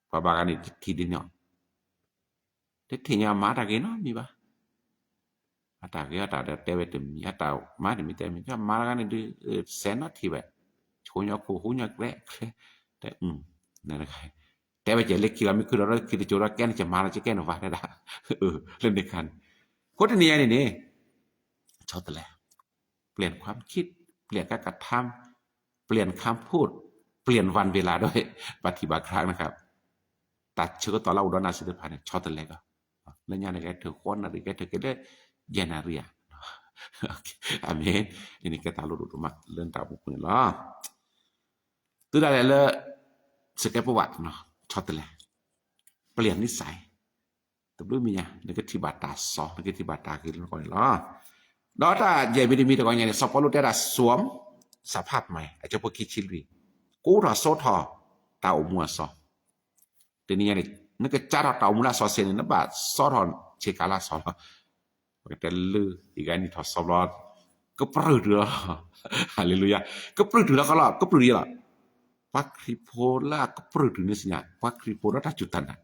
ပှၤဘၣ်ဂၤန့ၣ်ထံၣ်ဒ်န့ၣ် တထံၣ်ညါအမါတၢ်ဂ့ၤနီတမံၤဘၣ်. အတၢ်ဂ့ၤအတၢ်ဒီးတဲဝဲတမံၤ အတၢ်မါတမံၤတဲမံၤ မါတဂၤန့ၣ်ဒုး စဲးနီတထံၣ်ဘၣ် ဆိညါခိၣ်ဟူညါကျဲ ကျဲ တဲ တဲဝဲကဲလၢခံလီၤ မ့ၢ်ခုဒီးခံတကၠိၤဒီးကဲန့ၣ် ကမၤလီၤကဲန့ၣ်ဝဲဒၣ် လၢန့ၣ်ခါန့ၣ် အဃိတနံၤညါန့ၣ်န့ၣ် ဆီတလဲ เปลี่ยนความคิด เปลี่ยนการกระทำ เปลี่ยนคำพูด เปลี่ยนวันเวลาด้วย บางทีบางครั้งนะครับ တၢ်ဆၢကတီၢ်လၢအအိၣ်ဒီးနၤသ့ၣ်တဖၣ်န့ၣ် ဆီတလဲကီး လၢညါန့ၣ် ကဲထုးဃိးနၣ်ရံၣ် ကဲထုးက့ၤလၢ ယဲၢ်နၣ်ရံၣ်ဧါ အၤမ့ၣ် အန့ၣ်ကဲတၢ်လိၣ်ဒိၣ်ဒိၣ်မး လၢနတၢ်အိၣ်မူပူၤန့ၣ်လီၤ. သုဒၣ်လဲာ်လၢ စကဲပဝး ဆီတလဲ เปลี่ยนนิสัย တဘျုးမံၤညါ နကထံၣ်ဘၣ်တၢ်စီ နကထံၣ်ဘၣ်တၢ်ဂ့ၤလၢနဂီၢ်န့ၣ်လီၤ. ဒီးတၢ်ယဲၢ်မံၤတမံၤတဂီၤညါန့ၣ် စီၤပီလူးတဲဒၣ် สวมสภาพใหม่ အဆၢဖိခံဆံလွံၢ် ကူထီၣ်စိထီၣ် တၢ်အိၣ်မူအစီ တနံၤညါန့ၣ် နကစးထီၣ်တၢ်အိၣ်မူလၢအစီဆှံန့ၣ် နဘၣ်စီထီၣ်ဆ့ကၤလၢအစီလီၤ. ပကတဲလၢ ယဂဲၤနံၣ်ထီၣ်စီဘျီ ကပြုၢ်တုၤလီၤ. ဟါလ့လူယၤ ကပြုၢ်တုၤလီၤကီလီၤ ကပြုၢ်တုၤလီၤ. ပှၤခရံာ်ဖိလၢအကပြုၢ်တုၤန့ၣ်စ့ၢ်ညါ ပှၤခရံာ်ဖိဒီးတၢ်စူၢ်တၢ်နာ်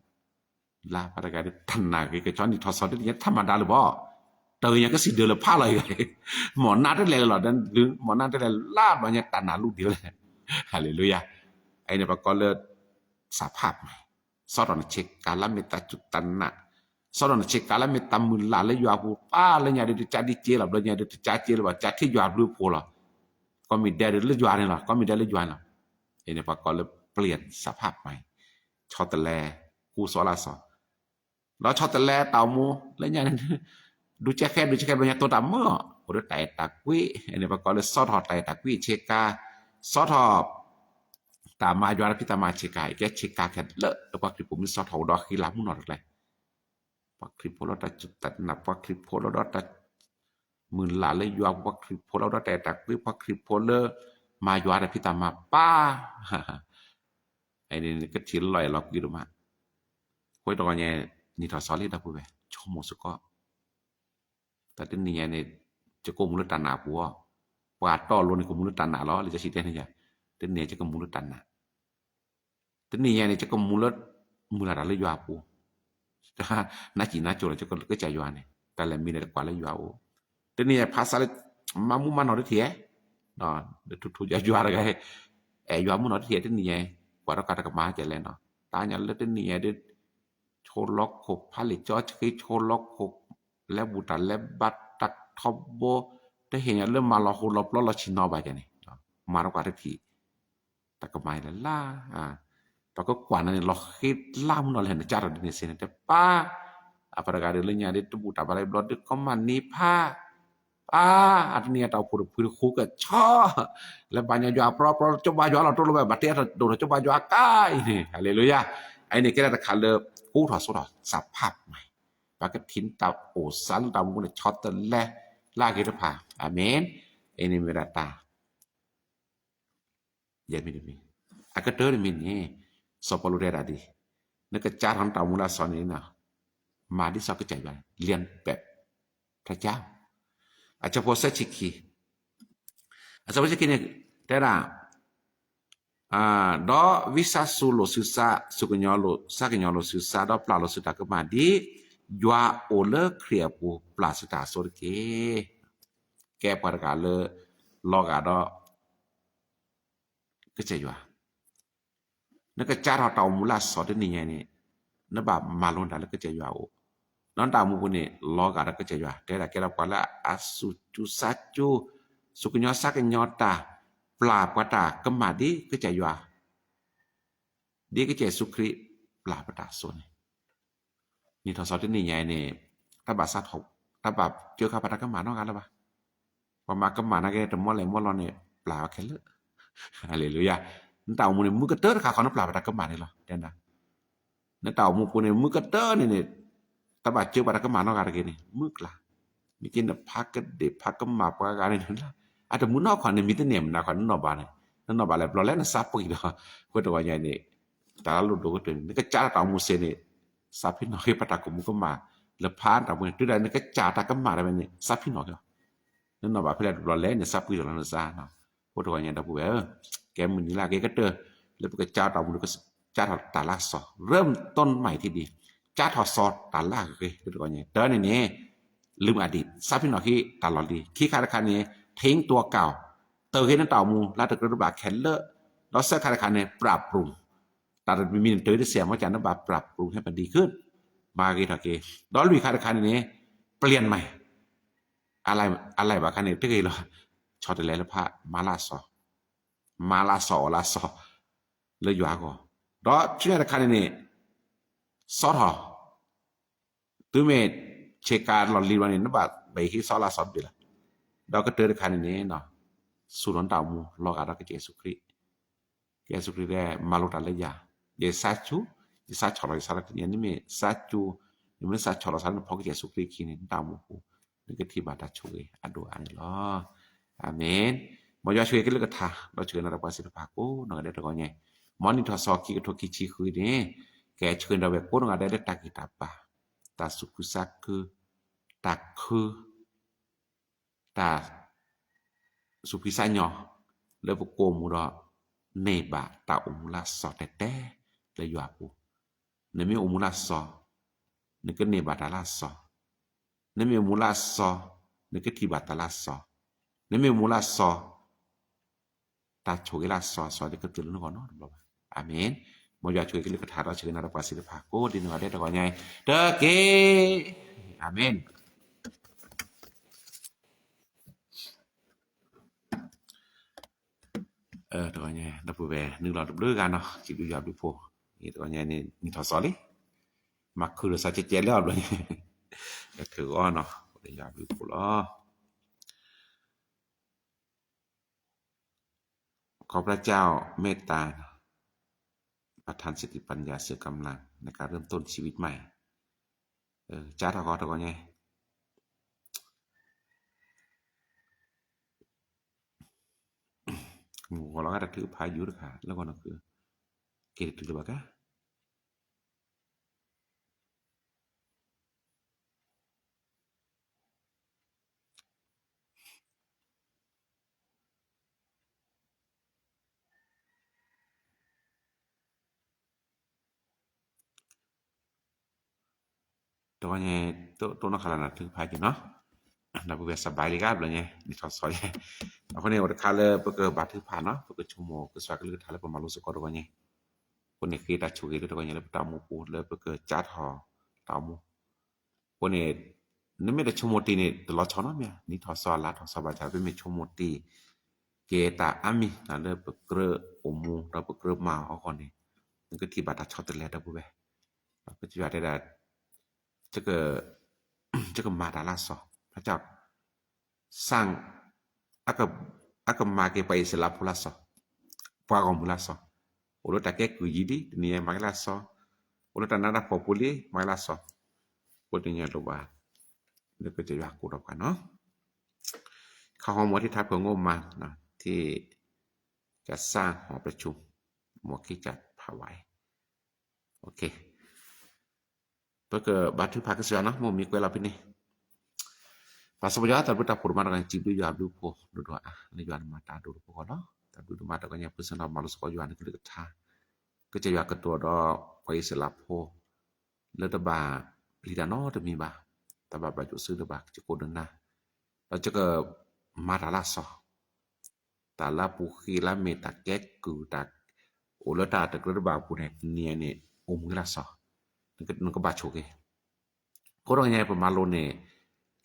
လၢ်ပှၤတဂၤဒ်တၢ်နာ်ဂ့ၤ ကဆီနံၣ်ထီၣ်စီၤတနံၣ်ညါ တၢ်မၤဒါလၢၤဘၣ်, တၢ်ဂ့ၤညါကစံးဒၢလၢဖးလီၤအံၤ, မ့ၢ်နၢ်တလဲၤလၢလီၤ, မ့ၢ်နၢ်တလဲၤလၢ်ဘျီညါ တၢ်နာ်လူၢ်ဒံးဝဲလဲၣ်, ဟါလ့လူယၤ, အအံၤန့ၣ်ပှၤကိးလၢ စၢ်ဖးမး ဆီထီၣ်နဆ့ကၤလၢမ့ၢ်တၢ်စူၢ်တၢ်နာ်, ဆီထီၣ်နဆ့ကၤလၢမ့ၢ်တၢ်မုၢ်လၢ်လၢယွၤအပူၤ ပၢ်လၢညါဒ်တကးဒ်က့လီၤ, ဘျီညါဒ်တကးက့လၢၤဘၣ်, ကးထံၣ်ယွၤဘျုးဖှိၣ်လီၤ, ကိးမံၤဒဲးဒ်လၢယွၤန့ၣ်လီၤ, ကိးမံၤဒဲးလၢယွၤန့ၣ်လီၤ, အံၤန့ၣ်ပှၤကိးလၢ ပျံၤစၢ်ဖးမး, ဆီတလဲ ကူဆီလၢ်စီၤ ဒီးဆီတလဲတၢ်အိၣ်မူလၢညါန့ၣ် ဒုးကဲခဲ ဒုးကဲခဲ ဘျီညါတိတၢ်မၢအီၤ အိၣ်ဒီးတၢ်အဲၣ်တၢ်ကွံ, အန့ၣ်ပှၤကိးလၢဆီထီၣ်တၢ်အဲၣ်တၢ်ကွံဆ့ကၤ, ဆီထီၣ် တၢ်မၤယွၤတၢ်ဖံးတၢ်မၤဆ့ကၤ, အကဲဆ့ကၤခဲလၢာ်လၢပှၤခရံာ်ဖိမ့ၢ်ဆီထီၣ်အိၣ်ဒီးဃံလၤမုၢ်နီၢ်တကျဲ, ပှၤခရံာ်ဖိလၢတၢ်စူၢ်တၢ်နာ်, ပှၤခရံာ်ဖိလၢဒီးတၢ် မုၢ်လၢ်လၢယွၤ, ပှၤခရံာ်ဖိလၢဒီးတၢ်အဲၣ်တၢ်ကွံ, ပှၤခရံာ်ဖိလၢ မၤယွၤတၢ်ဖံးတၢ်မၤပၢ် အန့ၣ်ကထံၣ်လၢလီၤအဲၣ်လီၤကွံဒိၣ်မး, အဃိတဂီၤညါ နံၣ်ထီၣ်စီၤလံဒီပုၢ်ဝဲၢ် ဆိကမိၣ်စ့ၢ်ကီး, တၢ်တနံၣ်ညါန့ၣ် ယကအိၣ်မူလၢတၢ်နာ်အပူၤအီၤ, ပှၤတီအလိၤန့ၣ် ကအိၣ်မူလၢတၢ်နာ်လီၤ, လံာ်စီဆှံတဲန့ၣ်ယၤ, တနံၣ်ညါယကအိၣ်မူလၢတၢ်နာ် တနံၣ်ညါန့ၣ် ယကအိၣ်မူလၢ မုၢ်လၢ်တၢ်လၢယွၤအပူၤ, နါစံၣ်နါကိၤလီၤ ယကစၢ်ယွၤန့ၣ် တၢ်လဲၤမံန့ၣ်တကွၢ်လၢယွၤအိၣ်, တနံၣ်ညါဖးဆါလၢ မၤမူမၤနီၢ်တထံၣ်, ထူထူယွၤယွၤတဂၤ, အဲၣ်ယွၤမုၢ်နီၢ်တထံၣ် တနံၣ်ညါ, ကွၢ်ထီၣ်ကးတကမၤကလဲၣ်နီၤ, တၢ်ညါလၢတနံၣ်ညါဒ် ဆိလီၢ်ခိၣ်ဖးလံာ်ကၠီဆှံ ဆိလီၢ်ခိၣ် လဲၤဘူၣ်တၢ်လဲၤဘါတၢ်ထီဘိ, တဟ့ၣ်ညါလၢမၤလီၤဟိလီၤပျီလီၤဆ့ၣ်နီၤဘၣ်ကန့ၣ်, မၤထီၣ်ကွၢ်တထံၣ် တၢ်ကမၤလၢ်လၢ်, ပှၤကကွၢ်နၤန့ၣ် လီၤဃံလၢ်မုၢ်နီၢ်လဲၣ် နကၢ်ထီၣ်ဒ်န့ၣ်စ့ၢ်န့ၣ် တပၢ်, အပှၤတဂၤဒီးလၢညါဒ်တဘူၣ်တၢ်ဘါလၢဘျီဒ်ကီမၢ်နံၤဖး, ပၢ်, အတနံၤအတၢ်အိၣ်ဖှိၣ်တဖုတဃူကဆီ, လၢဘၣ်ညီယွၤပြီပြီ ကၠိဘါယွၤလီၤတိၢ်လၢၤဘၣ် ဘၣ်တဲဒိၣ်ထီၣ်ကၠိဘါယွၤကါအံၤန့ၣ် ဟါလ့လူယၤ, အအံၤန့ၣ်ကဲဒၣ်တခါလၢ အိၣ်ထီၣ်ဆိထီၣ်စၢ်ဖးမး, ပှၤကထံၣ်တၢ်အိၣ်စးလၢတၢ်အိၣ်မူန့ၣ် ဆီတလဲလၢအဂ့ၤတဖၣ်, အၤမ့ၣ်, အံၤန့ၣ်မ့ၢ်ဒၣ်တၢ် ယဲၢ်မံၤတမံၤ, အကတၢၢ်တမံၤန့ၣ်, စီၤပီလူးတဲဒၣ်ဒ်အံၤ, နကစးထီၣ်နတၢ်အိၣ်မူလၢအစီၤန့ၣ်, မၤဒ်စီၤကစၢ်ယွၤန့ၣ် လၢပျၢၤ, အဆၢဖိသၢဆံခံ, အဆၢဖိသၢဆံခံန့ၣ် တဲဒၣ်, ဒီးဝံသးစူၤလိာ်စုစါ, စူၢ်ကညီၤလိာ်, စၢ်ကညီၤလိာ်စုစါ, ဒီးပျၢ်လိာ်စုတၢ်ကမၣ်ဒ် ယွၤအိၣ်လၢခရံာ်အပူၤ ပျၢ်စုတၢ်အစိတက့ၢ်. ကဲပှၤတဂၤလၢ လီၤဂာ်ဒီး ကစၢ်ယွၤ, နကစးထီၣ်တၢ်အိၣ်မူလၢအစီၤတနံၤညါန့ၣ်, နဘၣ်မၤလိတၢ်လၢကစၢ်ယွၤအအိၣ်, ဒီးနတၢ်အိၣ်မူပူၤန့ၣ် လီၤဂာ်ဒီးကစၢ်ယွၤ, တဲဒၣ်ကဲထီၣ်ပှၤလၢအစူၢ်ကစၢ်စူၢ်, စူၢ်ကညီၤစၢ်ကညီၤတၢ်, ပျၢ်ပှၤတၢ်ကမၣ်ဒ်ကစၢ်ယွၤ ဒ်ကစၢ်ယ့ၣ်ၡူးခရံာ်ပျၢ်ပတၢ်အစိန့ၣ်, နံၣ်ထီၣ်စီၤတနံၤညါအံၤန့ၣ်, တၢ်ဘၣ်စးထီၣ်, တၢ်ဘၣ်စၢဃာ်ပှၤတၢ်ကမၣ်နီတဂၤလၢၤဘၣ်. ပှၤမၤကမၣ်နာ်က့ တမီလဲၣ်မီလီၤန့ၣ် ပျၢ်အီၤခဲလၢာ်, ဟါလ့လူယၤ, နတၢ်အိၣ်မူန့ၣ် မုၢ်ကတၢၢ်တခါဃီနပျၢ်ပတၢ်ကမၣ်န့ၣ်လီၤ, တဲဒၣ် နတၢ်အိၣ်မူပူၤန့ၣ် မုၢ်ကတၢၢ်န့ၣ်န့ၣ်, တၢ်ဘၣ်စၢဃာ်ပှၤတၢ်ကမၣ်နီတဂၤတဂ့ၤန့ၣ် မုၢ်ကျါ, မ့ၢ်က့နဖးကဒ့ၣ်ဖးကမၣ်ပှၤဂၤန့ၣ်, အတမုၢ်နီၢ်ခီန့ၣ် မ့ၢ်တန့ၢ်မနုၤခီ နနီၢ်ဘၣ်န့ၣ်, နနီၢ်ဘၣ်လဲၣ်ဘျီလဲၣ်နသးပှံၢ်ဒီး, အဃိတဂီၤညါန့ၣ်, တၢ်လၢလိၣ်ဒိၣ်ကတၢၢ်န့ၣ် နကစးထီၣ်တၢ်အိၣ်မူစ့န့ၣ်, သးဖံနီၣ်ဃ့ပှၤတၢ်ကိၢ်မူကမၣ်, လၢဖးတၢ်ပူၤန့ၣ် တုၤဒၣ်နကစးတၢ်ကမၣ်တဖဲန့ၣ် သးဖံနီၣ်ဃ့လီၤ နနီၢ်ဘၣ်ဖဲလဲၣ်တဘျီလဲၣ်န့ၣ် သးပှံၢ်ဒီးလီၤနသး, အဃိတဂီၤညါဒီပုၢ်ဝဲၢ်ဧၢ, ကဲမုၢ်နံၤလၢအဂ့ၤကတၢၢ်, လၢပကစးတၢ်အိၣ်မူဒီး ကစးထီၣ်တၢ်လၢအစီၤ, ရၢၢ်တီၢ်မၤအံၤထံဒံး, ကစးထီၣ်စီၤတၢ်လၢအဂ့ၤ တဂီၤညါ, တၢ်န့ၣ်န့ၣ်, လုၢ်မုၢ်အဒံး သးဖံနီၣ်ဃ့တၢ်လီၢ်လံၤ, ခံခါတခါန့ၣ် ထိန်းသိမ်းကိုယ်, တၢ်ဂ့ၤနတၢ်အိၣ်မူ လၢတကြၢးတဘၣ်ခဲလၢာ်, ဒီးသၢခါတခါန့ၣ် ပျၢ်ပူၤ တၢ်တမံၤမံၤန့ၣ် တၢ်တစဲးမီၢ်ကၢ် နဘၣ်ပျၢ်ပူၤ ဟဲပဒံးခုၣ်, မၤဂ့ၤထီၣ်က့ၤ, ဒီးလွံၢ်ခါတခါန့ၣ်န့ၣ်, ပျံၤမၤ, အလဲၤဘၣ်ခါန့ၣ် တဂ့ၤလီၤ, ဆီတလဲလၢဖး မၤလၢအစီၤ, မၤလၢအစီၤအီၣ်လၢအစီၤ, လၢယွၤအဂီၢ်, ဒီးဆူညါတခါန့ၣ်န့ၣ်, ဆီထီၣ် တုၤမ့ၢ်ဆ့ကၤလီၢ်လံၤဘျီန့ၣ် နဘၣ်ဘၣ်ဟ့ၣ်ဆီလၢအစီၤတဘ့ၣ်လီၤ, ဒီးကတၢၢ်တခါန့ၣ်န့ၣ်, ဆူၣ်ထီၣ်နတၢ်အိၣ်မူ လီၤဂာ်ဒီးကစၢ်ယ့ၣ်ၡူးခရံာ်, ကစၢ်ယ့ၣ်ၡူးခရံာ်တဲ မၤလိတၢ်လၢယၤ, ယသးဆူၣ်, ယသးဆီၣ်လီၤ ယသးလီၤတနံၤ နမ့ၢ်သးဆူၣ်, နမ့ၢ်သးဆီၣ်လီၤသးလၢနဖီကစၢ်ယ့ၣ်ၡူးခရံာ်အခံန့ၣ် နတၢ်အိၣ်မူပူၤ, နကထံၣ်ဘၣ်တၢ်ဆိၣ်ဂ့ၤအဒိၣ်အါန့ၣ်လီၤ. အၤမ့ၣ်. မ်ယွၤဆိၣ်ဂ့ၤက့ၤလၢကထါ, ဒီးဆိၣ်ဂ့ၤနၤဒီးပှၤသ့ၣ်တဖၣ်ကိးနီၢ်ဂၤဒဲးတဂီၤညါ, မ်နံၣ်ထီၣ်စီၤခံကထိခံဆံဃုန့ၣ်, ကဲဆိၣ်ဂ့ၤဒီးဝဲကိးနီၢ်ဂၤဒဲးလၢတၢ်ဂံၢ်တၢ်ဘါ, တၢ်သူၣ်ခုသးခု, တၢ်ခု တၢ်သူၣ်ဖှံသးညီ, လၢပကအိၣ်မူဒီး, န့ၢ်ဘၣ်တၢ်အိၣ်မူလၢအစီၤတဲာ်တဲာ်လၢယွၤအပူၤ, နမ့ၢ်အိၣ်မူလၢအစီၤ နကန့ၢ်ဘၣ်တၢ်လၢအစီ, နမ့ၢ်မူလၢအစီ, နကထံၣ်ဘၣ်တၢ်လၢအစီ, နမ့ၢ်မူလၢအစီ, တၢ်ဆိၣ်ဂ့ၤလၢအစီအစီ ကတုၤလၢနဂီၢ်နီတဘျီဘၣ်. အၤမ့ၣ်. မ်ယွၤဆိၣ်ဂ့ၤကလုၢ်ကထါဒီး ဆိၣ်ဂ့ၤနၤဒီးပှၤသ့ၣ်တဖၣ် ကိးဒံးနီၢ်ဂၤဒဲးတဂီၤညါအံၤ တက့ၢ်. အၤမ့ၣ်. တဂီၤညါ ဒီပုၢ်ဝဲၢ်နုာ်လီၤတဘျုးဂၤနီၤ စံးဘျုးယွၤဘျုးဖှိၣ်, တဂီၤညါန့ၣ် နံၣ်ထီၣ်စီၤလံ, မၤခုၣ်ဒီးစးကဲကဲလၢအဘျီညါ, ထုးအီၤနီၤ ယွၤဘျုးဖှိၣ်လီၤ. ขอพระเจ้าเมตตา ประทานสติปัญญาเสริมกำลังในการเริ่มต้นชีวิตใหม่ ကးထီၣ်ဃီတဂီၤညါ မုၢ်ဂီၤလီၤဂာ်တၢ်ထုကဖၣ်ယူၤတခါ လၢဂီၢ်နခု က့ၤတတုၤလၢၤဘၣ်ကါ တဂီၤညါ တိၢ်နီၣ်ဃာ်လၢနထုကဖၣ်က့ၤနီၤ, ဒီပုၢ်ဝဲၢ်စဘါလံဂၤဘျီညါ နံၣ်ထီၣ်စီၤညါ, အဃိန့ၣ် အိၣ်တခါလၢပကဘါထုကဖၣ်နီၤ ပကဆိကမိၣ်ကစၢ်ကလုၢ်ကထါလၢပမၤလိစ့ၢ်ကီးတဂီၤညါ, အဃိန့ၣ် ဃ့တၢ်ဆိၣ်ဂ့ၤလၢတဂီၤညါလၢပတၢ်အိၣ်မူပူၤ လၢပကစးထီၣ်တၢ်အိၣ်မူ အဃိန့ၣ် နမ့ၢ်တဆိကမိၣ်တ့ၢ်န့ၣ် တလီၤဆီနီတမံၤ, နံၣ်ထီၣ်စီၤလါထီၣ်စီၤဘၣ်ဆၣ် ပမ့ၢ်ဆိကမိၣ်တ့ၢ် ကဲတၢ်အါမံၤ လၢပကြၢးအိၣ်မူ ဒီးပကြၢးမၤအီၤအဂီၢ်န့ၣ် နကထံၣ်ဘၣ်တၢ်ဆီတလဲ ဒီပုၢ်ဝဲၢ်, ကစၢ်ယွၤတဲဒၣ် ကမၤတၢ်လၢအစီၤ, စၢ် အကမၤက့ၤပှၤအံၣ်စရ့လးဖိလၢအစီၤ, ပှၤဂီၢ်မုၢ်လၢအစီၤ, အိၣ်လၢတၢ်ကဲကုၢ်ယံၤလံ တနံၤအံၤမၤက့ၤလၢအစီၤ, အိၣ်လၢတၢ်နးတၢ်ဖှီၣ်ပူၤလံ မၤက့ၤလၢအစီၤ, အဃိတနံၤအံၤလိၣ်ဘၣ် လၢကစၢ်ယွၤကိးထီၣ်ပှၤနီၤ, ခီဟီမိၢ်ထံထါဖုၣ် ငိမး ထံၣ် ကစၢ်ဟီၣ်ပဆူၣ် မိၢ်ခံကၢ်ဖးဝဲ ပကဘါထုကဖၣ်ကစၢ်ယွၤနီၤ မိၢ်မံၤကွဲးလီၤဖဲန့ၣ်, ပၢ်စီၤပီၤယွၤ တၢ်ဘျုးတၢ်ဖှိၣ်ဒိၣ်မးတဂၤန့ၣ် စံးဘျုးယွၤဘျုးဖှိၣ်ဒိၣ်ဒိၣ်အါ လၢယွၤနမၤတၢ်ဒိၣ်တပူၤဃီလီၤ. တၢ်ဘျုးဒိၣ်မးတဂၤညါ ဖုစၢၤနီၤမၤလိစ့ၢ်ကီးယွၤနကလုၢ်ကထါ, ကစၢ်ယွၤကတိၤဒီးပှၤအံၣ်စရ့လးဖိ လၢတဘၣ်ပျံၤတၢ်နီတမံၤဘၣ်, တဘၣ်ဘၣ်ယိၣ်စုတဘၣ် ယကိးနၤ, ဒီးယကမၤတၢ်လၢအစီၤ တၢ်လၢအပူၤဃ့လၢအမ့ၢ်တၢ်ကဲကုၢ်တၢ် အိၣ်လၢတၢ်တကြၢးတဘၣ်အပူၤန့ၣ် နံၤအံၤန့ၣ် အိၣ်မူလၢအစီၤ, နကဘၣ်ဆိၣ်ဂ့ၤ, အဃိတဂၤညါပမၤလိန့ၣ်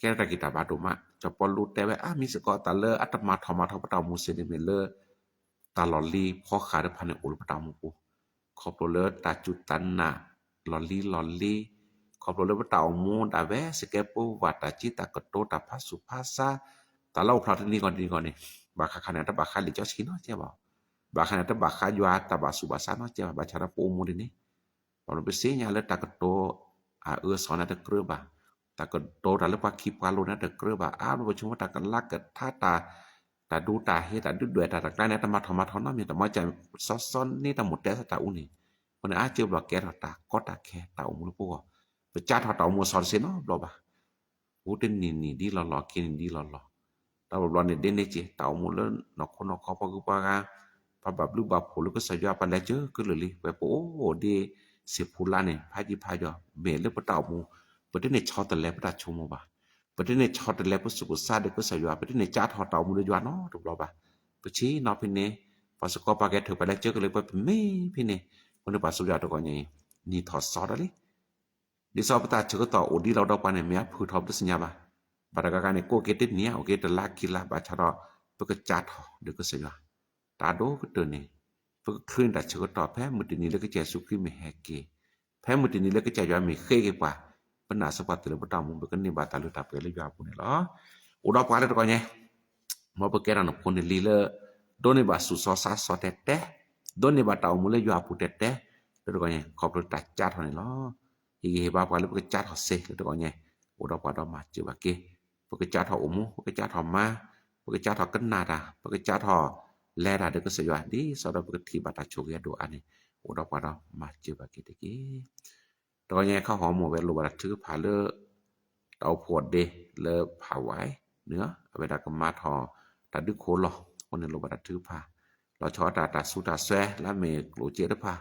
ကဲထီၣ်တၢ်ဂံၢ်တၢ်ဘါဒိၣ်မး, စီၤပီလူးတဲဝဲအါမံၤစ့ၢ်ကီး တၢ်လၢအတမၤထီၣ်မၤထီပတၢ်အိၣ်မူစ့ၢ်န့ၣ်မ့ၢ်လၢ တၢ်လီၢ်လံၤဖီဃးတဖၣ်န့ၣ်အိၣ်လၢပတၢ်အိၣ်မူပူၤ, ခီဖျိလၢတၢ်စူၢ်တၢ်နာ်လီၢ်လံၤလီၢ်လံၤ, ခီဖျိလၢပတၢ်အိၣ်မူဒၣ်ဝဲ စကဲဖိဝၤ တၢ်စံးတၢ်ကတိၤ တၢ်ဖးဆူၣ်ဖးဆါ, တၢ်လၢအိၣ်ဖျါတနံၤဂီၢ်တနံၤဂီၢ်န့ၣ် ဘၣ်ဃးခါန့ၣ် တဘၣ်ဃးလံာ်စီဆှံနီတစဲးဘၣ်, ဘၣ်ဃးန့ၣ်တဘၣ်ဃးယွၤတၢ်ဘၣ်ဆူးဘၣ်ဆါနီတစဲးဘၣ်, ဘၣ်ဆၣ်ဒီးပအိၣ်မူဒ်န့ၣ် ဘၣ်မနုၤပသ့ၣ်ညါလၢတၢ်ကတိၤအအၢအသီန့ၣ်တကြၢးဘၣ်, တၢ်ကတိၤတၢ်လၢပှၤခံပှၤလိၤန့ၣ်တကြၢးဘၣ်, အါဘျီပဆိကမိၣ်တၢ်ကလၢကထါတၢ်, တၢ်ဒူတၢ်ဟ့ တၢ်ဒုၣ်ဒွဲၣ်တၢ်တကျါန့ၣ် တမၤထီၣ်မၤထီနီတမံၤ, တမၤစၢ်စီစီန့ၣ်တၢ်မိၣ်တဲသးတၢ်အူန့ၣ်, အဃိန့ၣ် အါကၢဘျီကဲထီၣ်တၢ်ကီတၢ်ခဲတၢ်အိၣ်မူလၢပဂီၢ်, ပကးထီၣ်တၢ်အိၣ်မူအစီၤတဆ့နီတဘျီဘၣ် အိၣ်တနံၤနံၤဒ်လီၢ်လီၢ် ခံနံၤဒ်လီၢ်လီၢ်, ဒီးဘျီန့ၣ်ဒ်န့ၣ်က့ၤ တၢ်အိၣ်မူလၢနီၢ်ခိနီၢ်ခီပှၤဂုၤပှၤဂၤ, ပှၤဘၣ်ဘျုးဘၣ်ဖှိၣ်လၢကစၢ်ယွၤပှၤလဲၤစၢၤကလုာ်လံ, ဝဲပအိၣ်ဒ်စံာ်ပူၤလါန့ၣ် ဖးယံၤဖးယီၤ, မ့ၢ်လၢပတၢ်အိၣ်မူ, ပတန့ၢ်ဆီတလဲပတၢ်ဆိကမိၣ်ဘၣ်, ပတန့ၢ်ဆီတလဲပစူၢ်ပဆါဒီးကစၢ်ယွၤ, ပတန့ၢ်ကးထီၣ်တၢ်အိၣ်မူလၢယွၤနီတဘျီဘၣ်, ပဆ့ၣ်နီၤဖဲန့ၣ်, ပှၤစ့ၢ်ကီးပှၤကဲထၢၣ်ပှၤလဲၤစၢၤကလုာ်ပှၤပမ့ၢ်ဖဲန့ၣ်, အဃိန့ၣ်ပှၤစံးယွၤတဂီၤညါအံၤ, နံၣ်ထီၣ်စီၤဒီးလံ ဒ်သိးပတၢ်ဆၢကတီၢ်အိၣ်ဒ်လီၤဒီးပှၤန့ၣ် မ့ၢ်အဖုၣ်ထီၣ်ပတသ့ၣ်ညါဘၣ်, ဘၣ်တဂၤဂၤန့ၣ် ကအိၣ်က့ၤတနံၤဧါ အိၣ်က့ၤတလါခံလါ ဘၣ်ဆၣ်ဒီး ပကကးထီၣ်ဒီးကစၢ်ယွၤ, တၢ်ဒိၣ်ကတၢၢ်န့ၣ်, ပကချုးန့ၢ်တၢ်ဆၢကတီၢ် ဖဲမုၢ်တနံၤလၢကစၢ်ယ့ၣ်ၡူးခရံာ်မ့ၢ်ဟဲက့ၤ, ဖဲမုၢ်တနံၤလၢကစၢ်ယွၤမ့ၢ်ဃ့က့ၤပှၤ, ပနာ်စ့ၢ်ပှၤတုၤလၢပတၢ်အိၣ်မူ ပကန့ၢ်ဘၣ်တၢ်လုၢ်တၢ်ပှ့ၤလၢယွၤအပူၤန့ၣ်လီၤ. အိၣ်ဒီးပှၤလၢတဂီၤညါ မ်ပကဲထီၣ်နဖိနလံၤလၢ ဒိးန့ၢ်ဘၣ်ဆူၣ်စီဆါစီတဲတဲ, ဒိးန့ၢ်ဘၣ်တၢ်အိၣ်မူလၢယွၤအပူၤတဲတဲ, လၢတဂီၤညါ ခီဖျိတၢ်ကးထီၣ်န့ၣ်လီၤ. ဟ့ၣ်ဂံၢ်ဟ့ၣ်ဘါပှၤလၢပကကးထီၣ်စ့လၢတဂီၤညါ, အိၣ်ဒီးပှၤဒီးမၤစၢၤဘၣ်က့ၤ, ပကကးထီၣ်အိၣ်မူ ပကကးထီၣ်မၤ, ပကကးထီၣ်ကနၣ်တၢ် ပကကးထီၣ်လဲၤတၢ်ဒီးကစၢ်ယွၤ ဒ်သိးဒီးပကထံၣ်ဘၣ်တၢ်ဆိၣ်ဂ့ၤအဒိၣ်အါန့ၣ်, အိၣ်ဒီးပှၤဒီးမၤစၢၤဘၣ်က့ၤတက့ၢ်. တဂီၤညါခီဟီၣ်မိၢ်ဝဲလိၣ်ဘၣ်တၢ်ထုကဖၣ်လၢ တၢ်အိၣ်ဖှိၣ်ဒ့လၢဖးဝဲ, အဝဲဒၣ်ကမၤထီၣ်တၢ်ဒုးခိၣ်လီၢ်, အဃိန့ၣ်လိၣ်ဘၣ်တၢ်ထုကဖၣ်, လီၤဆီတၢ်တၢ်ဆူးတၢ်ဆဲးလၢအမ့ၢ်ကျိၣ်စ့တဖၣ်,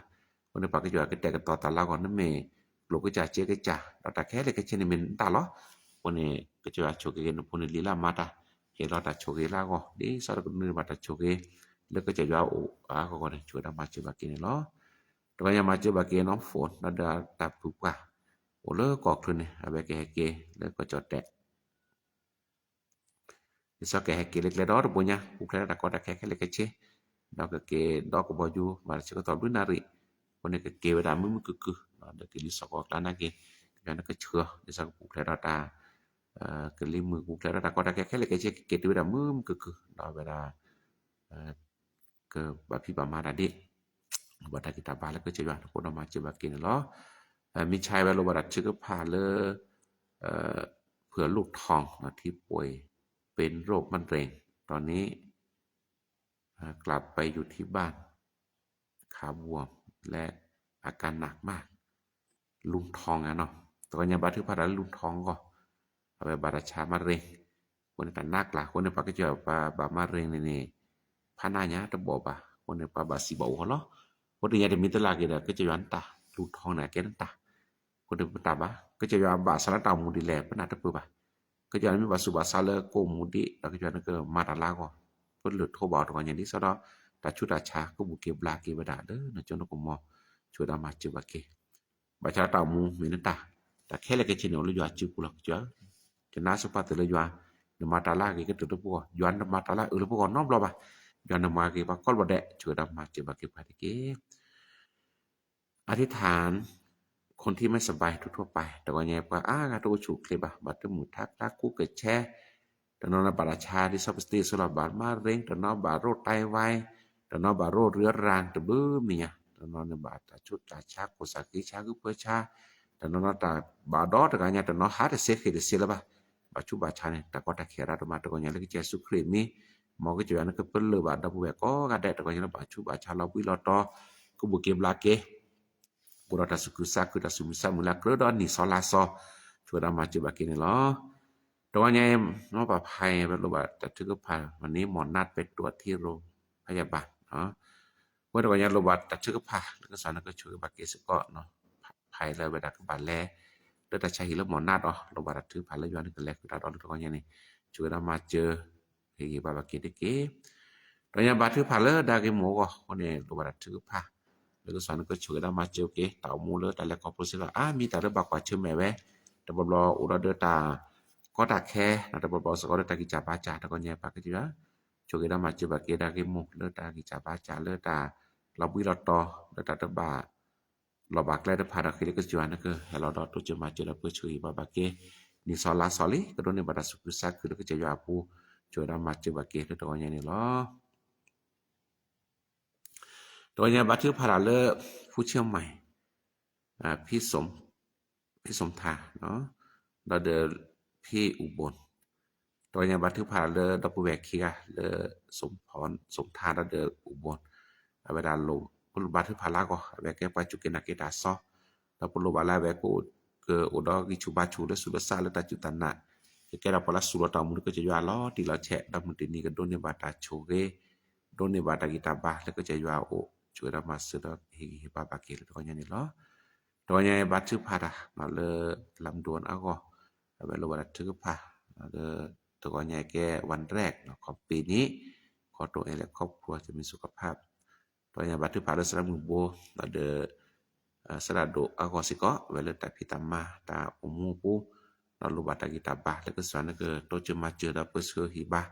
အဃိန့ၣ်ပှၤကစၢ်ယွၤကတဲာ်ကတီၤသးလၢအဂီၢ် နမ့ၢ် ကျိၣ်ကစၢ်စ့ကစၢ် ဒီးတၢ်ခဲလၢာ်ခဲဆ့န့ၣ်မ့ၢ်နတၢ်လီၤ. အဃိန့ၣ် ကစၢ်ယွၤဆိၣ်ဂ့ၤနဖိနလံၤလၢအမၤတၢ် ဟ့ၣ်လီၤတၢ်ဆိၣ်ဂ့ၤလၢအဂီၢ် ဒ်သိးဒီးကဒိးန့ၢ်ဘၣ်တၢ်ဆိၣ်ဂ့ၤ လၢကစၢ်ယွၤအအိၣ်အါအါဂီၢ်ဂီၢ်န့ၣ် ဆိၣ်ဂ့ၤဒီးမၤစၢၤဘၣ်က့ၤန့ၣ်လီၤ. တဂီၤညါမၤစၢၤဘၣ်က့ၤနီၢ် phone ဒီးတၢ်ပုၢ်ပှၢ် အိၣ်လၢကီၢ်ချၢန့ၣ် အဝဲကဟဲက့ၤလၢကီၢ်ကၠီၣ်တဲာ် ဒ်သိးကဟဲက့ၤလၢကျဲဒီတဘိညါ ပူၤဖျဲးဒီးတၢ်ကီတၢ်ခဲခဲလၢာ်ခဲဆ့ ဒီးကက့ၤဒီးကဘီယူၤ ဘၣ်တၢ်ဆၢကတီၢ်ဘျုးနၣ်ရံၣ် အဃိန့ၣ်ကက့ၤဝဲဒၣ်မုာ်မုာ်ခုၣ်ခုၣ် ဒီးက့ၤလံာ်စီၤကီၢ်ကျါနာ်က့ၤ ကညီန့ၣ်ကဆှၢ ဒ်သိးကပူၤဖျဲးဒီးတၢ် ကလံၤမုၢ်ပူၤဖျဲးဒီးတၢ်ကီတၢ်ခဲခဲလၢာ်ခဲဆ့ ကက့ၤတုၤဝဲဒၣ်မုာ်မုာ်ခုၣ်ခုၣ် ဒီးဝဲဒၣ် ကဘၣ်ဖံးဘၣ်မၤတၢ်ဒ် ဘၣ်တၢ်ဂံၢ်တၢ်ဘါလၢကစၢ်ယွၤ နအိၣ်ဒီးမၤစၢၤဘၣ်က့ၤန့ၣ်လီၤ. မ့ၢ်ဆါဝဲလိၣ်ဘၣ်တၢ်ထုကဖၣ်လၢ เผื่อลูกทองนะ ที่ป่วยเป็นโรคมะเร็ง ตอนนี้กลับไปอยู่ที่บ้าน ขาบวมและอาการหนักมาก ลุงทองอะเนาะ တဂီၤညါဘါထုကဖၣ်တၢ်လၢ ลุงทอง ဂီၢ် အဝဲဘၣ်တၢ်ဆါမะเร็ง အဃိန့ၣ်တၢ်နးကျါ အဃိန့ၣ် ပှၤကစၢ်ယွၤပှၤဘၣ်မะเร็งန့ၣ်န့ၣ် ဖးနးညါတဘီၣ်ဘၣ် အဃိန့ၣ် ပှၤဘၣ်စံးဘၣ်အိၣ်ဃီလီၤ. အဃိတနံၤညါတမံၤတလၢ်က့ၤဒီး ကစၢ်ယွၤနတၢ် လူၢ်ထီၣ်န့ၣ် အကဲနတၢ် အဃိန့ၣ်ပတၢ်ဘၣ် ကစၢ်ယွၤဘၣ်ဆၣ်လၢတၢ်အိၣ်မူဒ်လဲၣ် ပနၢ်တပၢၢ်ဘၣ်. ကစၢ်ယွၤမ့ၢ်ဘၣ်ဆူးဘၣ်ဆါလၢကအိၣ်မူဒ် ဒီးကစၢ်ယွၤနကမၤတၢ်လၢအဂီၢ် ပလၢာ်ထိးဘၣ်အီၤတဂီၤညါဒ်သိးဒီး တၢ်ဆူးတၢ်ဆါကဘူၣ်က့ၤဘျါက့ၤဝဲဒၣ်လၢနကၠိနကမီၤ ဆိၣ်ဂ့ၤဒီးမၤစၢၤဘၣ်က့ၤ ဘၣ်ဆၣ်တၢ်အိၣ်မူမ့ၢ်နတၢ် တၢ်ခဲလၢာ်ခဲဆ့န့ၣ် အိၣ်လၢယွၤစုပူၤလီၤ ကစၢ် ယနာ်ဆိပာ်သုးလၢယွၤ နမၤတၢ်လၢအဂ့ၤကတၢၢ်လၢပဂီၢ် ယွၤနမၤတၢ်လၢအအၢလၢပဂီၢ်နီတဘျီဘၣ် ယွၤနမၤဂ့ၤပှၤကိးဘျီဒဲး ဆိၣ်ဂ့ၤဒီးမၤစၢၤဘၣ်က့ၤပှၤတက့ၢ်. အဓိဋ္ဌာန် คนที่ไม่สบายทั่วๆไป တဂီၤညါပှၤအါဂၤတအိၣ်ဆူၣ်အိၣ်ချ့ဘၣ် ဘၣ်တမုာ်ထါကျါကူကဆဲ တနီၤန့ၣ်ဘၣ်တၢ်ဆါဒ်စီပစတ့အသိးလီၤ ဘၣ်မะเร็ง တနီၤဘၣ်ရိၣ်တၢ်ဝါ တနီၤဘၣ်ရိၣ်ရံရၣ်တဘျုးမံၤညါ တနီၤန့ၣ်ဘၣ်တၢ်ဆူးတၢ်ဆါ ကိၢ်ဆၣ်ဃံဆါ ဂုၢ်ဖၢဆါ တနီၤန့ၣ်တၢ်ဘၣ်ဒီတဂၤညါ တနီၤဟးတစ့ဃ့ၢ်တစ့လၢၤဘၣ် ဘၣ်ဆူးဘၣ်ဆါန့ၣ် တၢ်ကီတၢ်ခဲအရၢတမၤ တဂီၤညါလၢကစၢ်ယ့ၣ်ၡူးခရံာ်မံၤ မ်ကစၢ်ယွၤနကပလၢၢ်ဘၣ်ဒီပုၢ်ဝဲၢ်ကိးဂၤဒဲး တဂီၤညါလၢဘၣ်ဆူးဘၣ်ဆါလီၤဘှံးလီၤတီၤ ကဘူၣ်က့ၤဘျါက့ၤ အိၣ်ဒီးတၢ်သူၣ်ခုသးခု တၢ်သူၣ်မုာ်သးမုာ်လၢအကြၢးဒီးနံၣ်စီလါစီ ဆိၣ်ဂ့ၤဒီးမၤစၢၤဘၣ်က့ၤန့ၣ်လီၤ. တဂီၤညါအံၤ နီၢ်ပၢ်ဖးအံၤ ဝဲလိၣ်ဘၣ်တၢ်ထုကဖၣ် วันนี้หมอนัดไปตรวจที่โรงพยาบาล ဝဲတဂီၤညါလိၣ်ဘၣ်တၢ်ထုကဖၣ် လၢကစၢ်နကဆိၣ်ဂ့ၤဘၣ်က့ၤစ့ၢ်ကီး ဖးအံၤလၢဝဲဒၣ်ကဘၣ်လဲၤ လၢတၢ်ဆါဟံၣ်လၢ หมอนัด အီၤ လိၣ်ဘၣ်တၢ်ထုကဖၣ်လၢယွၤနကလဲၤဃုာ်တၢ်ဒီးလၢတဂီၤညါန့ၣ် ဆိၣ်ဂ့ၤဒီးမၤစၢၤ ဟ့ၣ်ဂံၢ်ဘါဘၣ်က့ၤတက့ၢ်. တဂီၤညါဘါထုကဖၣ်လၢဒၣ်ဂ့ၢ်မိၢ်အဂီၢ်အဃိန့ၣ် လိၣ်ဘၣ်တၢ်ထုကဖၣ် လၢကစၢ်နကဆိၣ်ဂ့ၤဒီးမၤစၢၤက့ၤ တၢ်အိၣ်မူလၢတၢ်လဲၤခီဖျိစ့ၢ်ကီး အါမံၤတၢ်လၢဘၣ်ကွၢ်ဆၢၣ်မဲာ်ဝဲ တဘျီဘျီအိၣ်ဒီးဒၢတၢ်ကီတၢ်ခဲ တဘျီဘျီစ့ၢ်ကီးလၢတၢ်ဂံၢ်စၢ်ဘါစၢ် တဂီၤညါပၢ်ကစၢ် ဆိၣ်ဂ့ၤဒီးမၤစၢၤဘၣ်က့ၤဒၣ်ဂ့ၢ်မိၢ် လၢတၢ်ဂံၢ်စၢ်ဘါစၢ် လၢတၢ်လီၤဘှံးလီၤတီၤ လၢတၢ်တဘၣ် လီၤဘၣ်ကျဲတဖၣ်ဒီးဃ့လၢကစၢ်ယွၤနကဟဲလီၤဒီးတိစၢၤမၤစၢၤဒီးပၢဆှၢဟ့ၣ်ဘါဘၣ်က့ၤ နံၣ်စီလါစီလံ ကဒိးန့ၢ်ဘၣ်တၢ်သူၣ်ခုသးခုလၢကစၢ်ယွၤအပူၤ ဆိၣ်ဂ့ၤဒီးမၤစၢၤဘၣ်က့ၤလၢတဂီၤညါန့ၣ်လီၤ. တဂီၤညါဘါထုကဖၣ်တၢ်လၢ ဖူဆၢမၤ ဖံ ဖံစူၣ်ထါ ဒီးဒီး ဖံအူဘိၣ် တဂီၤညါဘါထုကဖၣ်လၢဒီပုၢ်ဝဲၢ်ခံဂၤလၢ စူၣ်ထါဒီးဒီးအူဘိၣ် အဝဲဒၣ်လိၣ် ပလိၣ်ဘါထုကဖၣ်လၢအဂီၢ် အဝဲကဲပှၤစူၢ်က့ၤနာ်က့ၤတၢ်စီ ဒီးပလိၣ်ဘၣ်လၢအဝဲကအိၣ် ကအိၣ်ဒီးဂံၢ်ဆူၣ်ဘါဆူၣ်လၢဆူးလၢစၢ်လၢတၢ်စူၢ်တၢ်နာ် ကကဲထီၣ်ပှၤလၢအစူၢ်လီၤတၢ်အိၣ်မူလၢကစၢ်ယွၤလီၤတံၢ်လီၤဆဲး ဒီးမုၢ်တနံၤကဒိးန့ၢ်ဘၣ်တၢ်ဆိၣ်ဂ့ၤ ဒိးန့ၢ်ဘၣ်တၢ်ဂံၢ်တၢ်ဘါလၢကစၢ်ယွၤအအိၣ် ဆိၣ်ဂ့ၤဒီးမၤစၢၤဒီးဟ့ၣ်ဂံၢ်ဟ့ၣ်ဘါဘၣ်က့ၤလၢတဂီၤညါန့ၣ်လီၤ. တဂီၤညါအံၤဘါထုကဖၣ်တၢ်လၢ လၢမုၢ်ဒိၣ်အဂီၢ် အဝဲလိၣ်ဘၣ်တၢ်ထုကဖၣ် လၢတဂီၤညါအံၤကဲ วันแรก ของปีนี้ ขอตัวเองและครอบครัวจะมีสุขภาพ တဂီၤညါဘါထုကဖၣ်လၢသရၣ်မုၣ်ဘိ ဒီး သရၣ်ဒိၣ်အဂီၢ်စ့ၢ်ကီး အဝဲလၢတၢ်ဖံးတၢ်မၤတၢ်အိၣ်မူအပူၤ ဒီးလိၣ်ဘၣ်တၢ်ဂံၢ်တၢ်ဘါ လၢကစၢ်နကတိစၢၤမၤစၢၤဒီးပၢဆှၢဟ့ၣ်ဘါ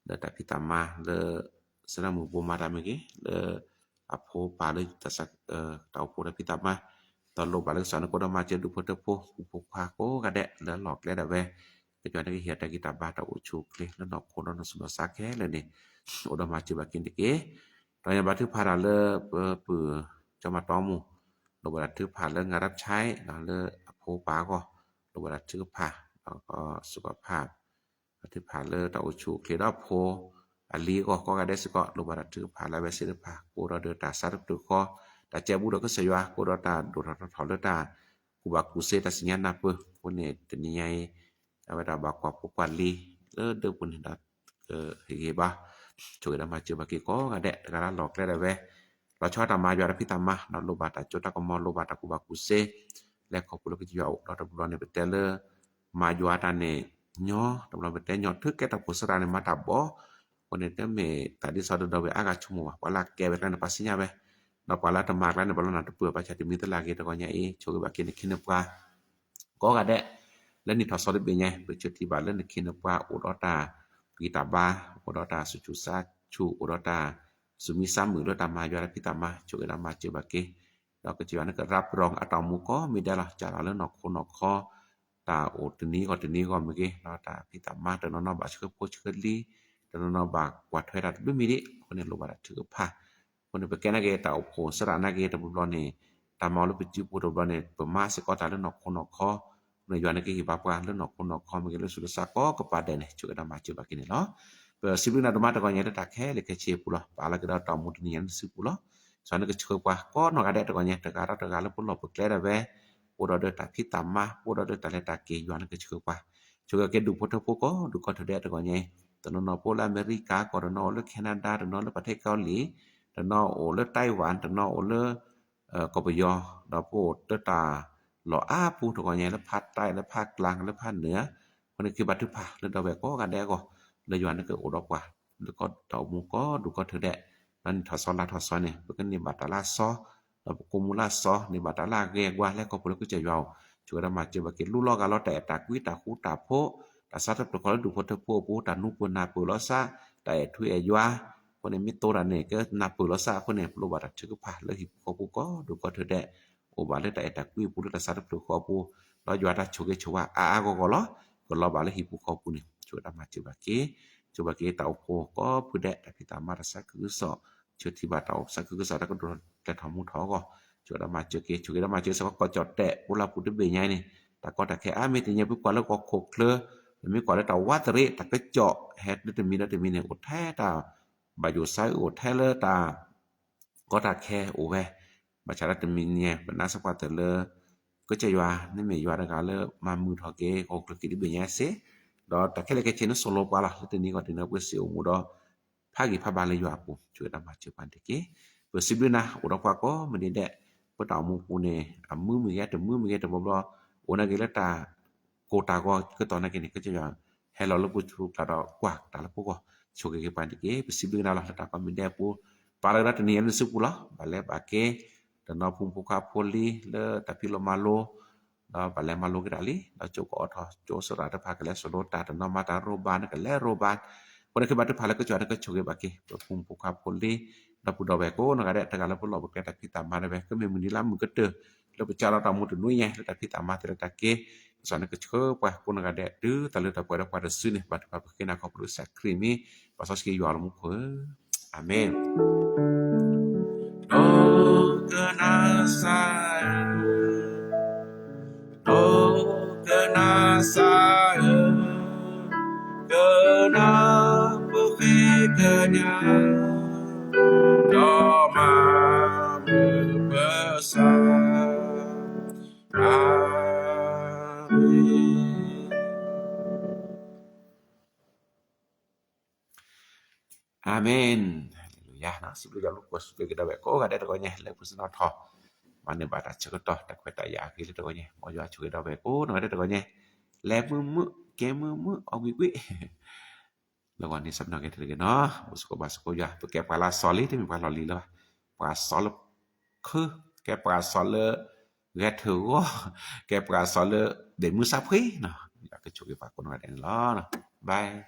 လၢတၢ်ဖံးတၢ်မၤလၢ သရၣ်မုၣ်ဘိမၤတၢ်မ့ၢ်ဂ့ၤ လၢအဖိပၢ်လၢ တၢ်အိၣ်ဖှိၣ်တၢ်ဖံးတၢ်မၤ ဒီးလိၣ်ဘၣ်လၢကစၢ်နကဒီးမၤစၢၤဒူၣ်ဖိထၢဖိ ပူၤဖိခွါကိးဂၤဒဲး လၢအလီၢ်ကျဲဒၣ်ဝဲ ကစၢ်နကဟ့ၣ်တၢ်ဂံၢ်တၢ်ဘါတၢ်အိၣ်ဆူၣ်အိၣ်ချ့လၢနီၢ်ခိဒီးနီၢ်ဆူၣ်နီၢ်ဆါခဲလၢာ်န့ၣ် အိၣ်ဒီးမၤစၢၤဘၣ်က့ၤတက့ၢ်. တဂီၤညါဘါထုကဖၣ်တၢ်လၢပပုၢ်ကၠီမၤတီမူ လိၣ်ဘၣ်တၢ်ထုကဖၣ်လၢ งานรับใช้ လၢအဖိပၢ်အဂီၢ် လိၣ်ဘၣ်တၢ်ထုကဖၣ် ဒီးကီၢ်စုကဖၣ် ထုကဖၣ်လၢတၢ်အိၣ်ဆူၣ်အိၣ်ချ့ဒီးဖိ အလံၤအဂီၢ်ကိးဂၤဒဲးစ့ၢ်ကီး လိၣ်ဘၣ်တၢ်ထုကဖၣ်လၢအဝဲသ့ၣ်တဖၣ် ကအိၣ်ဒီးတၢ်ဆါတပတုာ်ဃီ တၢ်စဲဘူးဒီးကစၢ်ယွၤ ကအိၣ်ဒီးတၢ်ဒိၣ်ထီၣ်ထီထီၣ်လၢတၢ်ကူၣ်ဘၣ်ကူၣ်သ့တၢ်စံၣ်ညါနၢ်ပၢၢ် အဃိန့ၣ် တနံၤညါအံၤ အဝဲဒၣ်ဘၣ်ကွၢ်ဖိကွၢ်လံၤ လၢဒၢးပူၤန့ၣ်ဒီး ဟ့ၣ်ဂံၢ်ဘါ ဆိၣ်ဂ့ၤဒီးမၤစၢၤဘၣ်က့ၤကိးဂၤဒဲး တဂၤလၢ်လီၢ်ကျဲဒၣ်ဝဲ လီၤဆီတၢ်မၤယွၤတၢ်ဖံးတၢ်မၤ ဒီးလိၣ်ဘၣ်တၢ်စိတၢ်ကမီၤ လိၣ်ဘၣ်တၢ်ကူၣ်ဘၣ်ကူၣ်သ့ လဲၤခီဖျိလၢကစၢ်ယွၤအိၣ်ဒီးတဘျီန့ၣ် ပတဲလၢ မၤယွၤတၢ်န့ၣ် ညီ တဘျီပတဲညီ ထုးကဲတၢ်ဖိစရၣ်န့ၣ် မၤတၢ်ဘီ အဃိန့ၣ် တမ့ၢ်တၢ်ဒ်သိးဒီးဝဲအါဂၤဆိကမိၣ်ဘၣ် ပှၤလၢကဲဝဲတဂၤန့ၣ် ပှၤစံညါဝဲ ဒီးပှၤလၢတမၤကျါန့ၣ် ပှၤလၢနၢ်တပၢၢ်ဘၣ်ဆၣ်တမံၤသလၢ်ဂ့ၤတဂီၢ်ညါအံၤ ဆိၣ်ဂ့ၤဘၣ်က့ၤနခ့နပှၤ ကိးဂၤဒဲး လၢနံၣ်ထီၣ်စီတဘ့ၣ်ညါ ပဆၢထံၣ်ဘၣ်လၢနခ့နပှၤအိၣ်ဒီးတၢ်ဂံၢ်တၢ်ဘါ အိၣ်ဒီးတၢ်စူၣ်ဆူၣ်ဆါဆူၣ် အိၣ်ဒီးတၢ်စူၣ်မံဆါမုာ်လၢတၢ်မၤယွၤတၢ်ဖံးတၢ်မၤ ဆိၣ်ဂ့ၤဒီးမၤစၢၤဘၣ်က့ၤ ဒီးကစၢ်ယွၤနကရၢပရၤအတၢ်အိၣ်မူကိးမံၤဒဲးလီၤ ကၢ်လီၤလၢနီၢ်ခိနီၢ်ခီ တၢ်အိၣ်တနံၤဂီၢ်တနံၤဂီၢ်မ့ၢ်ဂ့ၤ ဒီးတၢ်ဖံးတၢ်မၤ တနီၤနီၤဘၣ်ဆှၢဖိဆှၢလံ တနီၤနီၤဘၣ်ကွၢ်ထွဲတၢ်တဘျုးမံၤဒံး အဃိန့ၣ် လိၣ်ဘၣ်တၢ်ထုကဖၣ် အဃိန့ၣ် ပကဲနာ်က့ၤတၢ်အိၣ်ဖှိၣ်စရၣ်နာ်က့ၤတဘျီဘျီန့ၣ် တၢ်မၤလၢပစုပူၤတဘျီန့ၣ် ပမၤစ့ၢ်ကီးတၢ်လၢနီၢ်ခိနီၢ်ခီ အဃိန့ၣ် ယွၤနကဟ့ၣ်ဘၣ်ပှၤလၢနီၢ်ခိနီၢ်ခီမ့ၢ်ဂ့ၤလၢဆူးလၢစးကိးကပၤဒဲးန့ၣ် ဆိၣ်ဂ့ၤဒီးမၤစၢၤဘၣ်က့ၤန့ၣ်လီၤ. ပစံးဘျုးနၤဒိၣ်မးတဂီၢ်ညါလၢတၢ်ခဲလၢာ်ခဲဆ့အပူၤလီၤ. ပာ်လီၤက့ၤဒီးတၢ်အိၣ်မူတနံၤညါလၢနစုပူၤလီၤ. ကစၢ်နကဆှၢပှၤကိးနီၢ်ဂၤဒဲးတဂီၢ်ညါ တဂၤဒီးတဂၤလၢပလီၢ်ပကျဲဒၣ်ဝဲ အိၣ်ဒီးဒီးတၢ်ဖံးတၢ်မၤ အိၣ်ဒီးဒီးတၢ်လဲၤတၢ်က့ၤ ယွၤနကဆှၢပှၤ ဆိၣ်ဂ့ၤက့ၤဒူၣ်ဖိထၢဖိကိးဒူၣ်ကိးထၢဒဲးတဂီၢ်ညါအံၤ တနီၤနီၤပအိၣ်လၢအမဲရကၤကီၢ် တနီၤအိၣ်လၢ Canada တနီၤလၢပှၤထံကီၢ်လံ တနီၤအိၣ်လၢ Taiwan တနီၤအိၣ်လၢ ကီၢ်ပယီၤ ဒီးပအိၣ်လၢတၢ်လီၢ်အါပူၤတဂီၢ်ညါ လၢဖးတၢ် လၢဖးကျါ လၢဖးနၢၤ အဃိန့ၣ်က့ၤဘါထုကဖၣ်လၢဒီပုၢ်ဝဲၢ်ကိးဂၤဒဲးအဂီၢ် လၢယွၤနကအိၣ်ဒီးပှၤ လၢတၢ်အိၣ်မူကိးဒူၣ်ကိးထၢဒဲး ဒီးနံၣ်ထီၣ်စီလါထီၣ်စီန့ၣ် ပကန့ၢ်ဘၣ်တၢ်လၢအစီ ဒီးပကိးမူလၢအစီ န့ၢ်ဘၣ်တၢ်လၢအဂ့ၤအဝါ လဲၤခီဖျိလၢကစၢ်ယွၤအအိၣ် ဆိၣ်ဂ့ၤဒီးမၤစၢၤဘၣ်က့ၤ လူလီၤဂာ်လီၤတၢ်အဲၣ်တၢ်ကွံတၢ်ဃူတၢ်ဖိး တၢ်စးထီၣ်ပတြၢၤဃီလၢဒူၣ်ဖိထၢဖိအပူၤ တၢ်နူပၢၢ်နၢ်ပၢၢ်လီၤစး တၢ်အဲၣ်ထူအဲၣ်ယွၤ အဃိန့ၣ်မ့ၢ်တိတၢ်န့ၣ် ကနၢ်ပၢၢ်လီၤစးအဃိန့ၣ် ပလိၣ်ဘၣ်တၢ်ထုကဖၣ်လၢဟံၣ်ပူၤဃီပူၤကိးဒူၣ်ကိးထၢဒဲး အိၣ်ဘၣ်လၢတၢ်အဲၣ်တၢ်ကွံအပူၤ လၢတၢ်စးထီၣ်ပတြၢၤဃီအပူၤ ဒီးယွၤတၢ်ဆိၣ်ဂ့ၤဆိၣ်ဝါအါအါဂီၢ်ဂီၢ်လီၤ. ကလီၤဘၣ်လၢဟံၣ်ပူၤဃီပူၤန့ၣ် ဆိၣ်ဂ့ၤဒီးမၤစၢၤဘၣ်က့ၤ ဆိၣ်ဂ့ၤဘၣ်က့ၤတၢ်အိၣ်ဖှိၣ်ကိးဖုဒဲး တၢ်ဖံးတၢ်မၤတၢ်သးခုကစီၣ် ဆၢထံၣ်ဘၣ်တၢ်အိၣ်သးခုကစီၣ်တၢ်ကဒိၣ်ကျဲထီၣ်မူထီၣ်အဂီၢ် ဆိၣ်ဂ့ၤဒီးမၤစၢၤက့ၤ ဆိၣ်ဂ့ၤဒီးမၤစၢၤစ့ၢ်ကီးကီၢ်ကၠီၣ်တဲာ် ပူၤလၢပူၤတဘ့ၣ်ညါအံၤန့ၣ် တၢ်ကီတၢ်ခဲအါမ့ၢ်တနံၤညါ ပကွၢ်လၢကီၢ်ခိၣ်ချၢ ပမ့ၢ်ကွၢ်လၢတၢ်ဝးတရံး တၢ်ကစီၣ်ဟဲလၢတမံၤဒီးတမံၤန့ၣ် အိၣ်ထဲတၢ် ဘၣ်ယိၣ်စါ အိၣ်ထဲလၢတၢ် ကီတၢ်ခဲအိၣ်ဝဲ ဘၣ်ဆၣ်လၢတမံၤန့ၣ် ပနာ်စ့ၢ်ကီးတၢ်လၢ ကစၢ်ယွၤ မ့မ့ၢ်ယွၤတဂၤလၢမၤမုာ်ထီၣ်က့ၤ ကီၢ်ခိၣ်ချၢက့ၤတဘ့ၣ်ညါစ့ၢ်, ဒီးတၢ်ခဲလၢာ်ခဲဆ့န့ၣ် စိာ်လီၤပှၤလီၤ လၢတနံၤဂီၢ်တနံၤ ပစံးအိၣ်မူဒီး ဖးဂံၢ်ဖးဘါလၢယွၤအပူၤ ဆိၣ်ဂ့ၤဒီးမၤစၢၤပှၤတက့ၢ်. ပစံးဘျုးနၤ အိၣ်ဒီးပှၤကိးမုၢ်နံၤဒဲး ပတၢ်အိၣ်မူပူၤန့ၣ် အမုာ်မ့ၢ်ဂ့ၤ တမုာ်မ့ၢ်ဂ့ၤ တဘျီဘျီ အိၣ်နာ်က့ၤလၢတၢ် ကိၢ်တၢ်ဂီၤကတီၢ်နာ်က့ၤန့ၣ် ကစၢ်ယွၤ ဟဲလီၤလၢပူၤဆူကျါဒီးကွၢ်တၢ်လၢပဂီၢ် ဆိၣ်ဂ့ၤက့ၤပှၤတက့ၢ်. ပစံးဘျုးနၤလီၤ လၢတၢ်ကိးမုၢ်နံၤဒဲးအပူၤ ပာ်လီၤကဒီးတနံၤအံၤလၢနစုပူၤလီၤ. ဘၣ်လဲၤဘၣ်က့ၤ တနီၤဖိမုၣ်ဖိခွါဖိလံၤလၢတၢ်ဖံးလိမၤလိ ဒီးဘၣ်လဲၤမၤလိက့ၤတၢ်လံ ဒီးကၠိကအိးထီၣ် ကၠိစရၣ်တဖၣ်ကလဲၤစိာ်လိတၢ် တနီၤမၤတၢ်ရိဘၣ် နကလဲၤရိဘၣ် အဃိန့ၣ် ကဘါထုကဖၣ်လၢကစၢ်ယွၤ နကဆိၣ်ဂ့ၤဘၣ်က့ၤ ပဖိမုၣ်ဖိခွါဖိလံၤ ဒီပုၢ်ဒီဝဲၢ်ကိးနီၢ်ဂၤဒဲး တဂၤလၢပလီၢ်ပကျဲတၢ်ဖံးတၢ်မၤဒၣ်ဝဲ ကမ့ၢ်မုၢ်နံၤလါမုၢ်ကတၢၢ် လၢပစးထီၣ်တၢ်အိၣ်မူတနွံညါ လၢတၢ်ဖံးတၢ်မၤသ့လၢတၢ်က့ၤ ကစၢ်နကဆှၢပှၤကိးနီၢ်ဂၤဒဲး တုၤတၢ်လၢတၢ်ပှဲၤဒီးပှၤတစုန့ၣ် ဘါထုကဖၣ်ပဃ့နၤခီဖျိကစၢ်ခရံာ်မံၤ ပှၤစီဆှံယွၤလၢမူခိၣ်ဧၢ အၤမ့ၣ်. ဒိကနၣ်စၢ်ဧၢ, ဒိကနၣ်စၢ်ဧၢ, ကနၢ်ပဃ့ကညး, ဒီးမၤမုာ်ပသး, အၤမ့ၣ်. အၤမ့ၣ်, ဟါလ့လူယၤ, စံးဘျုးယွၤလၢပှဲၤစူၢ်က့ၤကဒါဝဲကိးဂၤဒဲးတဂီၢ်ညါ လၢပစံးနီၣ်ထီၣ် မၤန့ၢ်ဘၣ်တၢ်ဆၢကတီၢ် တၢ်ခွဲးတၢ်ယာ်အဂ့ၤလၢတဂီၢ်ညါ မ်ယွၤဆိၣ်ဂ့ၤဒီးဝဲကိးနီၢ်ဂၤဒဲးတဂီၢ်ညါ လဲၤမုာ်မုာ် ကဲမုာ်မုာ် အီၣ်ကွံာ်ကွံာ် လၢဂီၤန့ၣ် ဆၢဖနီၣ်က့ၤတဂ့ၤနီၤ အိၣ်စ့ၢ်ကီးဘၣ်စ့ၢ်ကီးယွၤ ပကဲပှၤလၢအစီၤလံ တမ့ၢ်ပှၤလီၢ်လံၤလၢၤဘၣ် ပှၤစီၤလၢ ခု, ကဲပှၤစီၤလၢ ဂဲၤထၢၣ်ဂီၢ်, ကဲပှၤစီၤလၢ ဒဲးမုၢ်ဆါဖှံနီၤ ယွၤကဆိၣ်ဂ့ၤပှၤကိးနီၢ်ဂၤဒဲးန့ၣ်လီၤ bye.